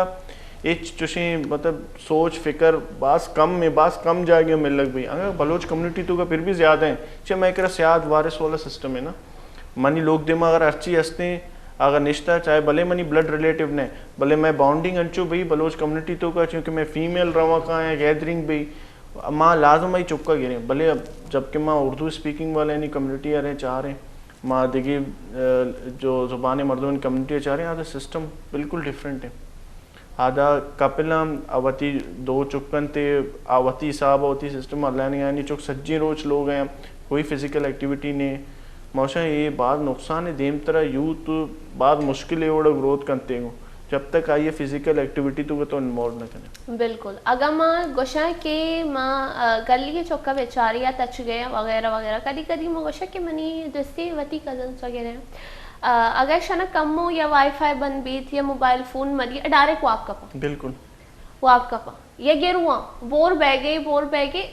ہچ چوشیں مطلب سوچ فکر باز کم ہے، باز کم جاگہ ملگ بی۔ اگر بلوچ کمیونٹی تو کا پھر بھی زیادہ ہیں، چہ میں کرا سیاد وارث والا سسٹم ہے نا۔ منی لوگ دیما اگر ہرچی ہستیں، اگر نشتہ چاہے بلے منی بلڈ ریلیٹیو نے، بلے میں بانڈنگ انچو بی بلوچ کمیونٹی تو کا، چونکہ میں فیمیل رواں کا یا گیدرنگ بی، ما لازم آئی چکا گریں۔ بلے اب جب کہ ما اردو اسپیکنگ والے یعنی کمیونٹی آ رہے چاہ رہے ہیں، ما دگہ، آ، جو زبان مردم کمیونٹی چاہ رہے ہیں، آ تو سسٹم بالکل ڈفرنٹ ہے۔ آدا کپل ہم وتی دو چک انت، آ وتی حساب ء وتی سسٹم ء لین یعنی چک سجیں روچ لوگ ء، کوئی فزیکل ایکٹیویٹی نے۔ موشاں اے باز نقصان ہے، دیم ترا یوتھ باز مشکل ہے وڑ گروتھ کنتے گوں، جب تک آئی فزیکل ایکٹیویٹی تو تو انوالو نہ کنے۔ بالکل۔ اگاں ما گوشاں کہ ما، آ، گلی ء چکا بیچاری ء تچگ ء وغیرہ وغیرہ، کدی کدی ما گوشاں کہ منی جستی وتی کزنس وغیرہ، آ، اگاں شنا کمو یا وائی فائی بند بیت یا موبائل فون مری، ڈائریکٹ واب کپاں۔ بالکل۔ واب کپاں۔ یا گرواں، بور بیگے، بور بیگے،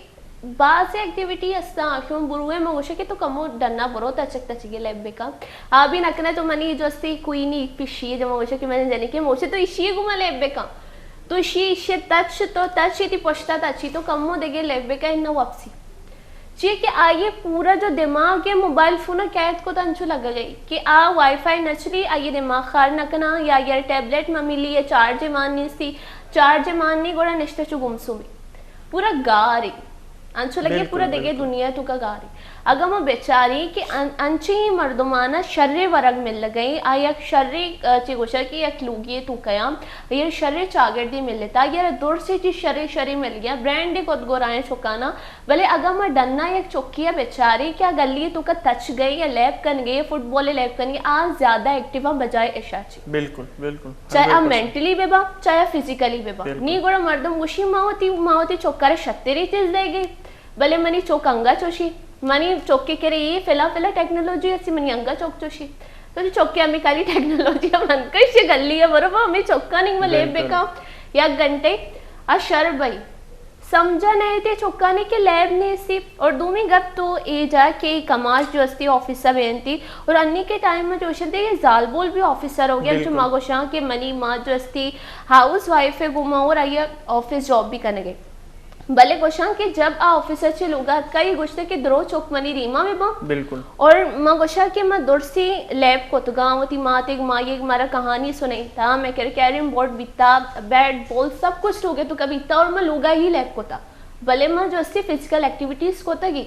بازیں ایکٹیویٹی استاں، شون بروے من گوشاں کہ تو کمو ڈنا برو، تچک تچگی لیب بکن۔ آ بھی نکنے تو منی جو استی کوئی نی پشی ہے، جو من گوشاں کہ من جنی کہ موچے تو اشی گما لیب بکن۔ تو اشی، اشی تچ تو تچ تی پشتا تچی تو کمو دگے لیب بکن، نہ واپسی۔ چی کہ آئی پورا جو دماغ ہے موبائل فون قید کو تنچو لگا گئی کہ آ وائی فائی نہ چلی، آئی دماغ خار نہ کنا، یا آئی ٹیبلیٹ مہ ملی، یا چارج مان نیستی، چارج مان نی گڑا نشتہ چو گمسومی۔ پورا گاری۔ انچو لگے بالکل، پورا دگے بالکل۔ دنیا تو کا گاری۔ اگاں ما بیچاری کہ ان-، انچیں مردمانا شرے ورگ مل گئی، آ یک شرے، آ، چی گوشا کہ یک لوگی تو کیا، یا شرے چاگردی ملتا، یا دور سے چی شرے شرے مل گیا، برانڈ کت گورائیں چکانا، بلے اگاں ما ڈنا یک چکی ء بچاریں کہ آ گلی ء توکا تچ گئے یا لیب کن گئے یا فٹ بال ء لیب کن گئے، آ زیادہ ایکٹیو آں بجائے اشاں چی۔ بالکل، بالکل، چاہے آ ہنڈریڈ پرسینٹ۔ مینٹلی بہ با، چاہے آ فزیکلی بہ با۔ بالکل۔ نی گڑا مردم گوشی، ما وتی، ما وتی چکر شتری چیز دے گئی، بلے منی چوک انگا چوشی، منی چوک کے کرے یہ فلا فلا ٹیکنالوجی اسی، منی انگا چوک چوشی۔ تو چوک کے ہمیں کالی ٹیکنالوجی ہم انکش گلی ہے، برو ہمیں چوکانی ما لیب بالکل۔ بکا یک گھنٹے آ شر بئی۔ سمجھا نہ ایت چکانی کہ لیب نیستی۔ اور دومی گپ تو اے جا کہ کماش جو استی آفیسر بینتی، اور انی کے ٹائم میں جو شدے یہ زالبول بھی آفیسر ہو گیا، جو بالکل۔ ما گوشاں کہ منی ماں جو استی ہاؤس وائف ہے، گو ما اور آئی آفس جاب بھی کرنے گئے۔ بلے گوشاں کہ جب آ آفیسر چے لوگا اتکا، یہ گوشتے کہ درو چک منی ریما میں با۔ بالکل۔ اور ما گوشاں کہ ما درسی لیب کتگاں، وتی ماتگ مایگ مارا کہانی سنائیتا، میں کر کیرم بورڈ بیتا، بیٹ بال سب کچھ لوگے تو کبھی تا، اور ما لوگا ہی لیب کتا۔ بلے ما جو استی فزیکل ایکٹیویٹیز کتگی۔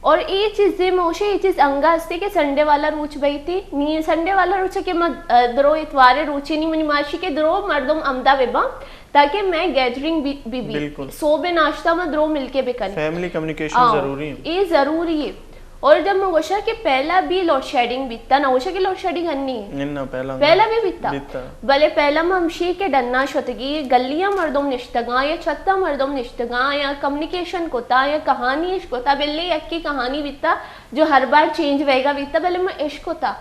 اور اے چیز دے موشے، اے چیز انگا استی کہ سنڈے والا روچ بئیتی، نی سنڈے والا روچ کہ ما، آ، درو اتوارے روچی نی منی ماشی کہ درو مردم امدا بباں تاکہ میں گیدرنگ بی، بی، بی۔ بالکل۔ صوب ناشتہ ما درو مل کے بکنی۔ فیملی کمیونیکیشن آؤ، ضروری ہے۔ اے ضروری ہے۔ اور جب من گوشاں کہ پہلا بھی لوڈ شیڈنگ بیتا، نہ گوشاں کہ لوڈ شیڈنگ ہنی ہے۔ نہ، نہ، پہلا پہلا بھی بیتا۔ بیتا۔ بلے پہلا ما ہمشی کہ ڈنا شتگی، گلیاں مردم نشتگاں یا چھتا مردم نشتگاں یا کمیونیکیشن کتا یا کہانی اش کتا، بلے یکی کہانی بیتا جو ہر بار چینج ویگا بیتا، بلے ما اش کتا۔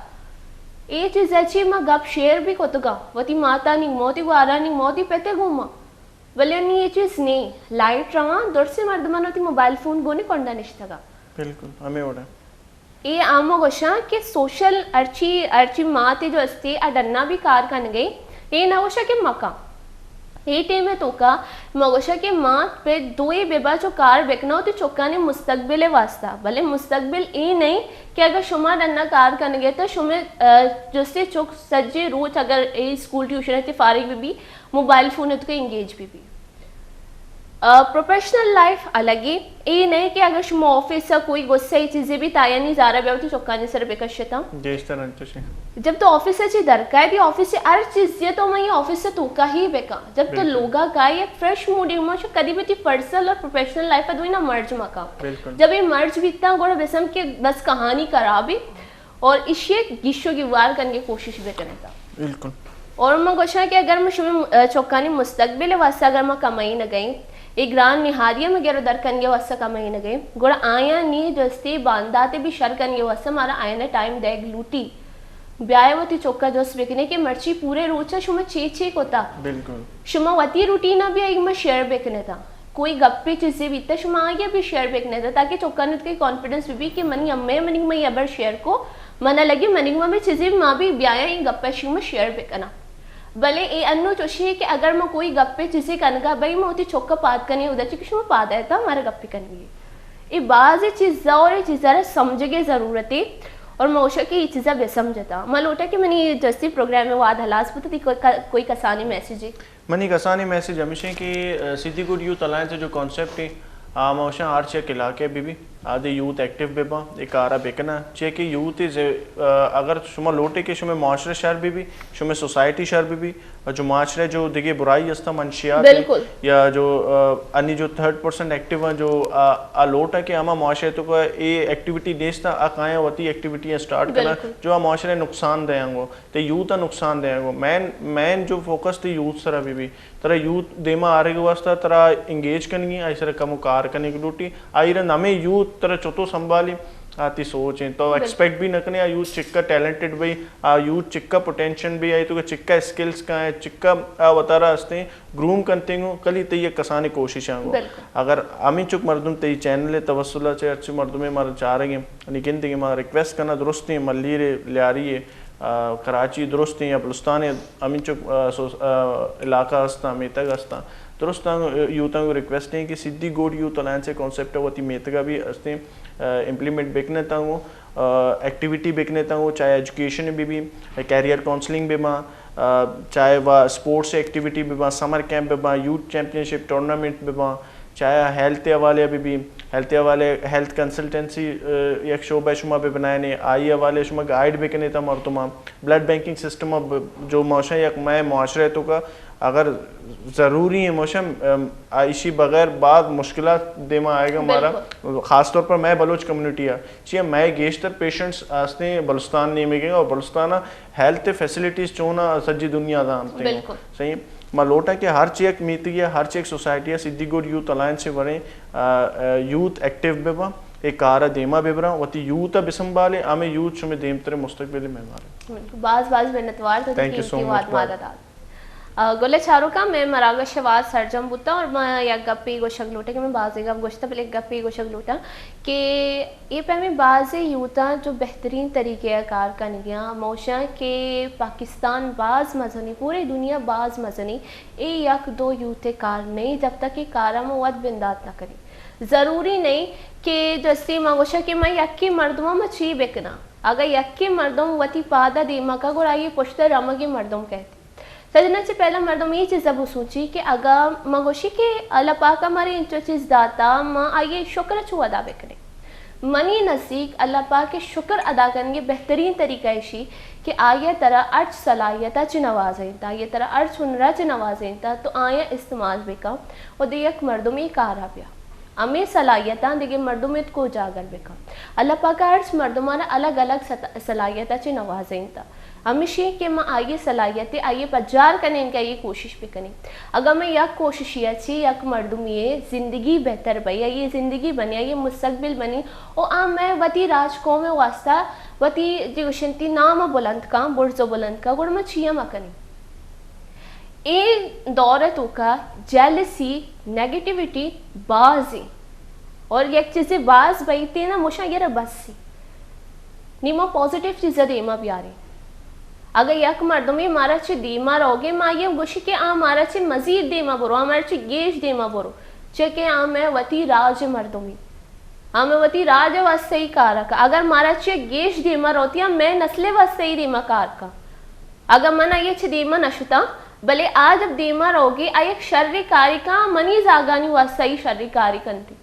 اے چیز اچی ما گپ شیئر بھی کتگا، وتی ماتانی، موتی گوارانی، موتی پتے گوما۔ بلے انی اے چیز نی، لائٹ رواں، درسیں مردمان وتی موبائل فون گونی کنڈا نشتگا۔ بالکل، ہمیں وڑا۔ اے آمو گوشاں کہ سوشل ہرچی، ہرچی ماتے جو استے، آ ڈنا بھی کار کنگے، اے نہ گوشاں کہ مکا۔ اے ٹیم توکا ما گوشاں کہ مات پہ دوئے ببا چو کار بکنا وتی چکانی مستقبل واسطہ۔ بلے مستقبل اے نہیں کہ اگر شما ڈنا کار کنگے تو شما، آ، جستے چک سجے روچ اگر اے اسکول ٹیوشن تے فارغ بی، موبائل فون اتکا انگیج بی بی۔ آ، پروفیشنل لائف الگ ہے۔ اے نہیں کہ اگر شما آفس ء کوئی غصہ ای چیزیں بھی تایانی زارا بیا وتی چکانی سر بکشتا۔ گیشتر انچوشیں۔ جب تو آفس ء چی درکائے دی آفس ء ہر چیز یہ تو میں آفس ء توکا ہی بکا۔ جب تو بالکل۔ لوگا کا یک فریش موڈ ما شو کدی بھی تی پرسنل اور پروفیشنل لائف ء دوئی نہ مرج مکا۔ بالکل۔ جب یہ مرج بیتا گوڑا بسم کہ بس کہانی خراب ہے۔ اور ایشی ء گیشو گیوار کنگے کوشش بہ کنے تا۔ بالکل۔ اور من گوشاں کہ اگر من شمے م-، چکانی مستقبل واسطہ اگر ما کمائی نہ گئیں، اے گران نہاری ء ما گرو در کنگے واسطہ کمائی نہ گئیں، گڑا آیاں نی جستی باندات بھی شر کنگے واسطہ مارا آیاں ٹائم دیگ لوٹی۔ بیائے وتی چکا جست بکنے کہ مرچی پورے روچا شما چے چے کتا۔ بالکل۔ شما وتی روٹین ء بھی ایگ ما شیئر بکنے تا۔ کوئی گپے چیزے بیتا شما آگے بھی شیئر بکنے تا تاکہ چکان ات کے کانفیڈنس بھی، بھی کہ منی امے منی میں یہ بر شیئر کو، منا لگی منی میں بھی چیزے ما بھی بیایا این گپا شما شیئر بکنا۔ بلے اے انوں چوشی ہے کہ اگر ما کوئی گپے چیزے کنگا، بھئی ما وتی چکا پاد کنیں، اودا چی کہ شما پاد ایتا مارا گپے کنگی۔ اے بازیں چیزا اور اے چیزا را سمجھگے ضرورت ہے اور ما گوشا کہ اے چیزا بہ سمجھتا۔ ما لوٹا کہ منی جستی پروگرام واد ہلاس بوتا، تئی کوئی ک-، کوئی کسانی میسج ہے؟ منی کسانی میسج ہمیش ہے کہ، آ، سدھی گوٹ یوتھ الائنس جو کانسیپٹ ہے، آ، ما گوشاں ہر چیک علاقے بہ بی، آ دے یوتھ ایکٹیو بہ باں، اے کارا بکناں، چیا کہ یوتھ از، آ، اگر شما لوٹے کہ شما معاشرہ شر بہ بی، شما سوسائٹی شر بہ بی، اور جو معاشرہ جو دگہ برائی ہستا، منشیات ہیں، بالکل۔ یا جو، آ، انی جو تھرڈ پرسن ایکٹیو ہیں، جو، آ، آ لوٹا کہ ہما معاشرہ توکا اے ایکٹیویٹی نیستا، آ کایاں وتی ایکٹیویٹی اسٹارٹ کناں، بالکل۔ جو آ معاشرہ نقصان دیاں گو۔ تئی یوتھ ء نقصان دیگ ء۔ مین، مین جو فوکس تئی یوتھ سرا بہ بی، ترا یوتھ دیما آرگ ء واسطہ ترا انگیج کنگی، آئی سرا کمو کار کنگ لوٹی۔ آئی رند ہمے یوتھ ترا چتو سنبھالی، آ تئی سوچ انت۔ تو بالکل۔ ایکسپیکٹ بھی نہ کنے آ یوتھ چکا ٹیلنٹڈ بی، آ یوتھ چکا پوٹینشل بی، آئی توکا چکا اسکلز کا ہیں، چکا آ وتارا ہستیں گروم کنتیں گو، کلی تئی یک کسانیں کوشش آں گو۔ بالکل۔ اگر ہمینچک مردم تئی چینل ء توسل ء چہ ہرچی مردمے مارا چارگ ء، نی گندگ ء ما ریکویسٹ کناں درستیں ملیر ء لیاری ء آ، کراچی درستیں یا بلوچستان ء ہمینچک، آ، سو-، آ، علاقہ ہستاں، میتگ ہستاں، درستاں، آ، یوتاں کو ریکویسٹ ہیں کہ سدھی گوٹ یوتھ الائنس ء کانسیپٹ ء وتی میتگ ء بھی ہستیں، آ، امپلیمنٹ بکنے تاں گو، آ، ایکٹیویٹی بکنے تاں گو، چاہے ایجوکیشن بہ بی، کیریئر کاؤنسلنگ بہ باں، آ، چاہے وا اسپورٹس ایکٹیویٹی بہ باں، سمر کیمپ بہ باں، یوتھ چیمپئن شپ ٹورنامنٹ بہ باں، چاہے ہیلتھ ء حوالے ء بہ بی، ہیلتھ ء حوالے، ہیلتھ کنسلٹنسی، آ، یک شعبہ شما بہ بنائینے، آئی حوالے شما گائیڈ بہ کنے تا مردماں۔ بلڈ بینکنگ سسٹم ء ب-، جو موشاں یک مئے معاشرہ ء توکا اگر ضروری ہیں موشاں، ام، ایشی بغیر بعد مشکلات دیما آئے گا ہمارا، بالکل۔ خاص طور پر مئے بلوچ کمیونٹی ء۔ چیا مئے گیشتر پیشنٹس آستیں بلوچستان نیمگے اور بلوچستان ء ہیلتھ فیسلٹیز چون ء سجی دنیا زانتے ہیں۔ بالکل۔ صحیح۔ ما لوٹاں کہ ہر چی یک میتگی ء، ہر چی یک سوسائٹی ء سدھی گوٹ یوتھ الائنس ء وریں، آ، آ، یوتھ ایکٹیو بہ باں، اے کار ء دیما بہ براں، وتی یوتھ ء بہ سنبھالیں، ہمے یوتھ شمے دیمتریں مستقبل ء معمار انت۔ باز باز منتوار تو تھینک یو سو قیمتی مچ، واد بائے۔ مارا دات۔ آ، گل ء چاروکاں، مئے مراگش ء واد سرجم بوتاں اور ما یک گپے گوشگ لوٹاں کہ من بازیں گپ گوشتہ، بلے یک گپے گوشگ لوٹاں کہ اے پیمیں بازیں یوتاں جو بہترین طریقے ء کار کنگیاں، موشاں کہ پاکستان باز مزنی، پورے دنیا باز مزنی، اے یک دو یوت ء کار نہیں، جب تک اے کار ء ما وت بندات نہ کنیں۔ ضروری نہیں کہ جستے ما گوشاں کہ من یکیں مردماں ما چی بکناں۔ اگاں یکیں مردم وتی پاد ء دیما کا گڑا آئی پشت ء رمگیں مردم کہتے۔ سجنا چہ پہلا مردم اے چیز ء بسوچی کہ اگاں ما گوشی کہ اللہ پاک ء مارے انچو چیز داتا، ما آئی شکر ء چو ادا بکنیں۔ منی نزیک اللہ پاک ء شکر ادا کنگ ء بہترین طریقہ ایشی کہ آئی ء ترا ہرچ صلاحیت ء چہ نوازینتا، آئی ء ترا ہرچ ہنر ء چہ نوازینتا، تو آیاں استعمال بکن و دے یک مردمے کار ء بیا۔ ہمے صلاحیتاں دگہ مردم ات کو اجاگر بکن۔ اللہ پاک ء ہرچ مردمانا الگ الگ ست-، صلاحیت ء چہ نوازینتا۔ ہمیشی کہ ما آئی ء صلاحیت ء آئی ء پجار کنیں کہ آئی ء کوشش بکنیں۔ اگاں ما یک کوششی ء چہ یک مردمی ء زندگی بہتر بئی، آئی ء زندگی بنی، آئی ء مستقبل بنی، و آ مئے وتی راج قوم ء واسطہ وتی جی گوشنتی نام ء بلند کن، برز ء بلند کن، گڑا ما چیا مکنیں؟ اے دور ء توکا جیلسی، نیگیٹیویٹی باز ایں۔ اور یک چیزے باز بئیت نا، مشاں یرا بس ایں۔ نی ما پازیٹیو چیزا دیما بیاریں۔ اگہ یک مردمے مارا چہ دیما روگے، ما آئی ء گوشی کہ آ مارا چہ مزید دیما برو، آ مارا چہ گیش دیما برو، چہ کہ آ مئے وتی راج ء مردمے۔ آ مئے وتی راج ء واسطہ ای کار ء کا۔ اگر مارا چہ گیش دیما روتی، آ مئے نسل ء واسطہ ای دیما کار کا۔ اگاں من آئی ء چہ دیما نہ شتاں، بلے آ جب دیما روگی، آ یک شریں کارے کاں، منی زاگانی واسطہ ای شریں کارے کنتی۔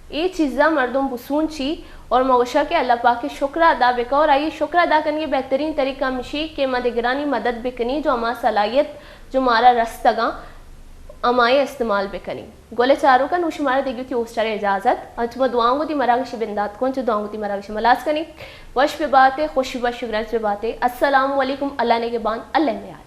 اے چیزاں مردم بسونچی اور ما گوشاں کہ اللہ پاک ء شکر ادا بکا اور آئی شکر ادا کنگی بہترین طریقہ ہمشی کہ ما دگرانی مدد بکنی، جو ہما صلاحیت جو مارا رستگاں، ہمائیں استعمال بکنی۔ گل ء چاروکاں، نوں شمارا دیگی وتی ہوسٹر ء اجازت، انچو ما دعاؤں وتی مراگش ء بندات کن، چو دعاؤں وتی مراگش ء ملاس کنی۔ وش بہ باتے، خوش بہ شگرنج بہ باتے۔ السلام علیکم، اللہ نگہبان، اللہ میار۔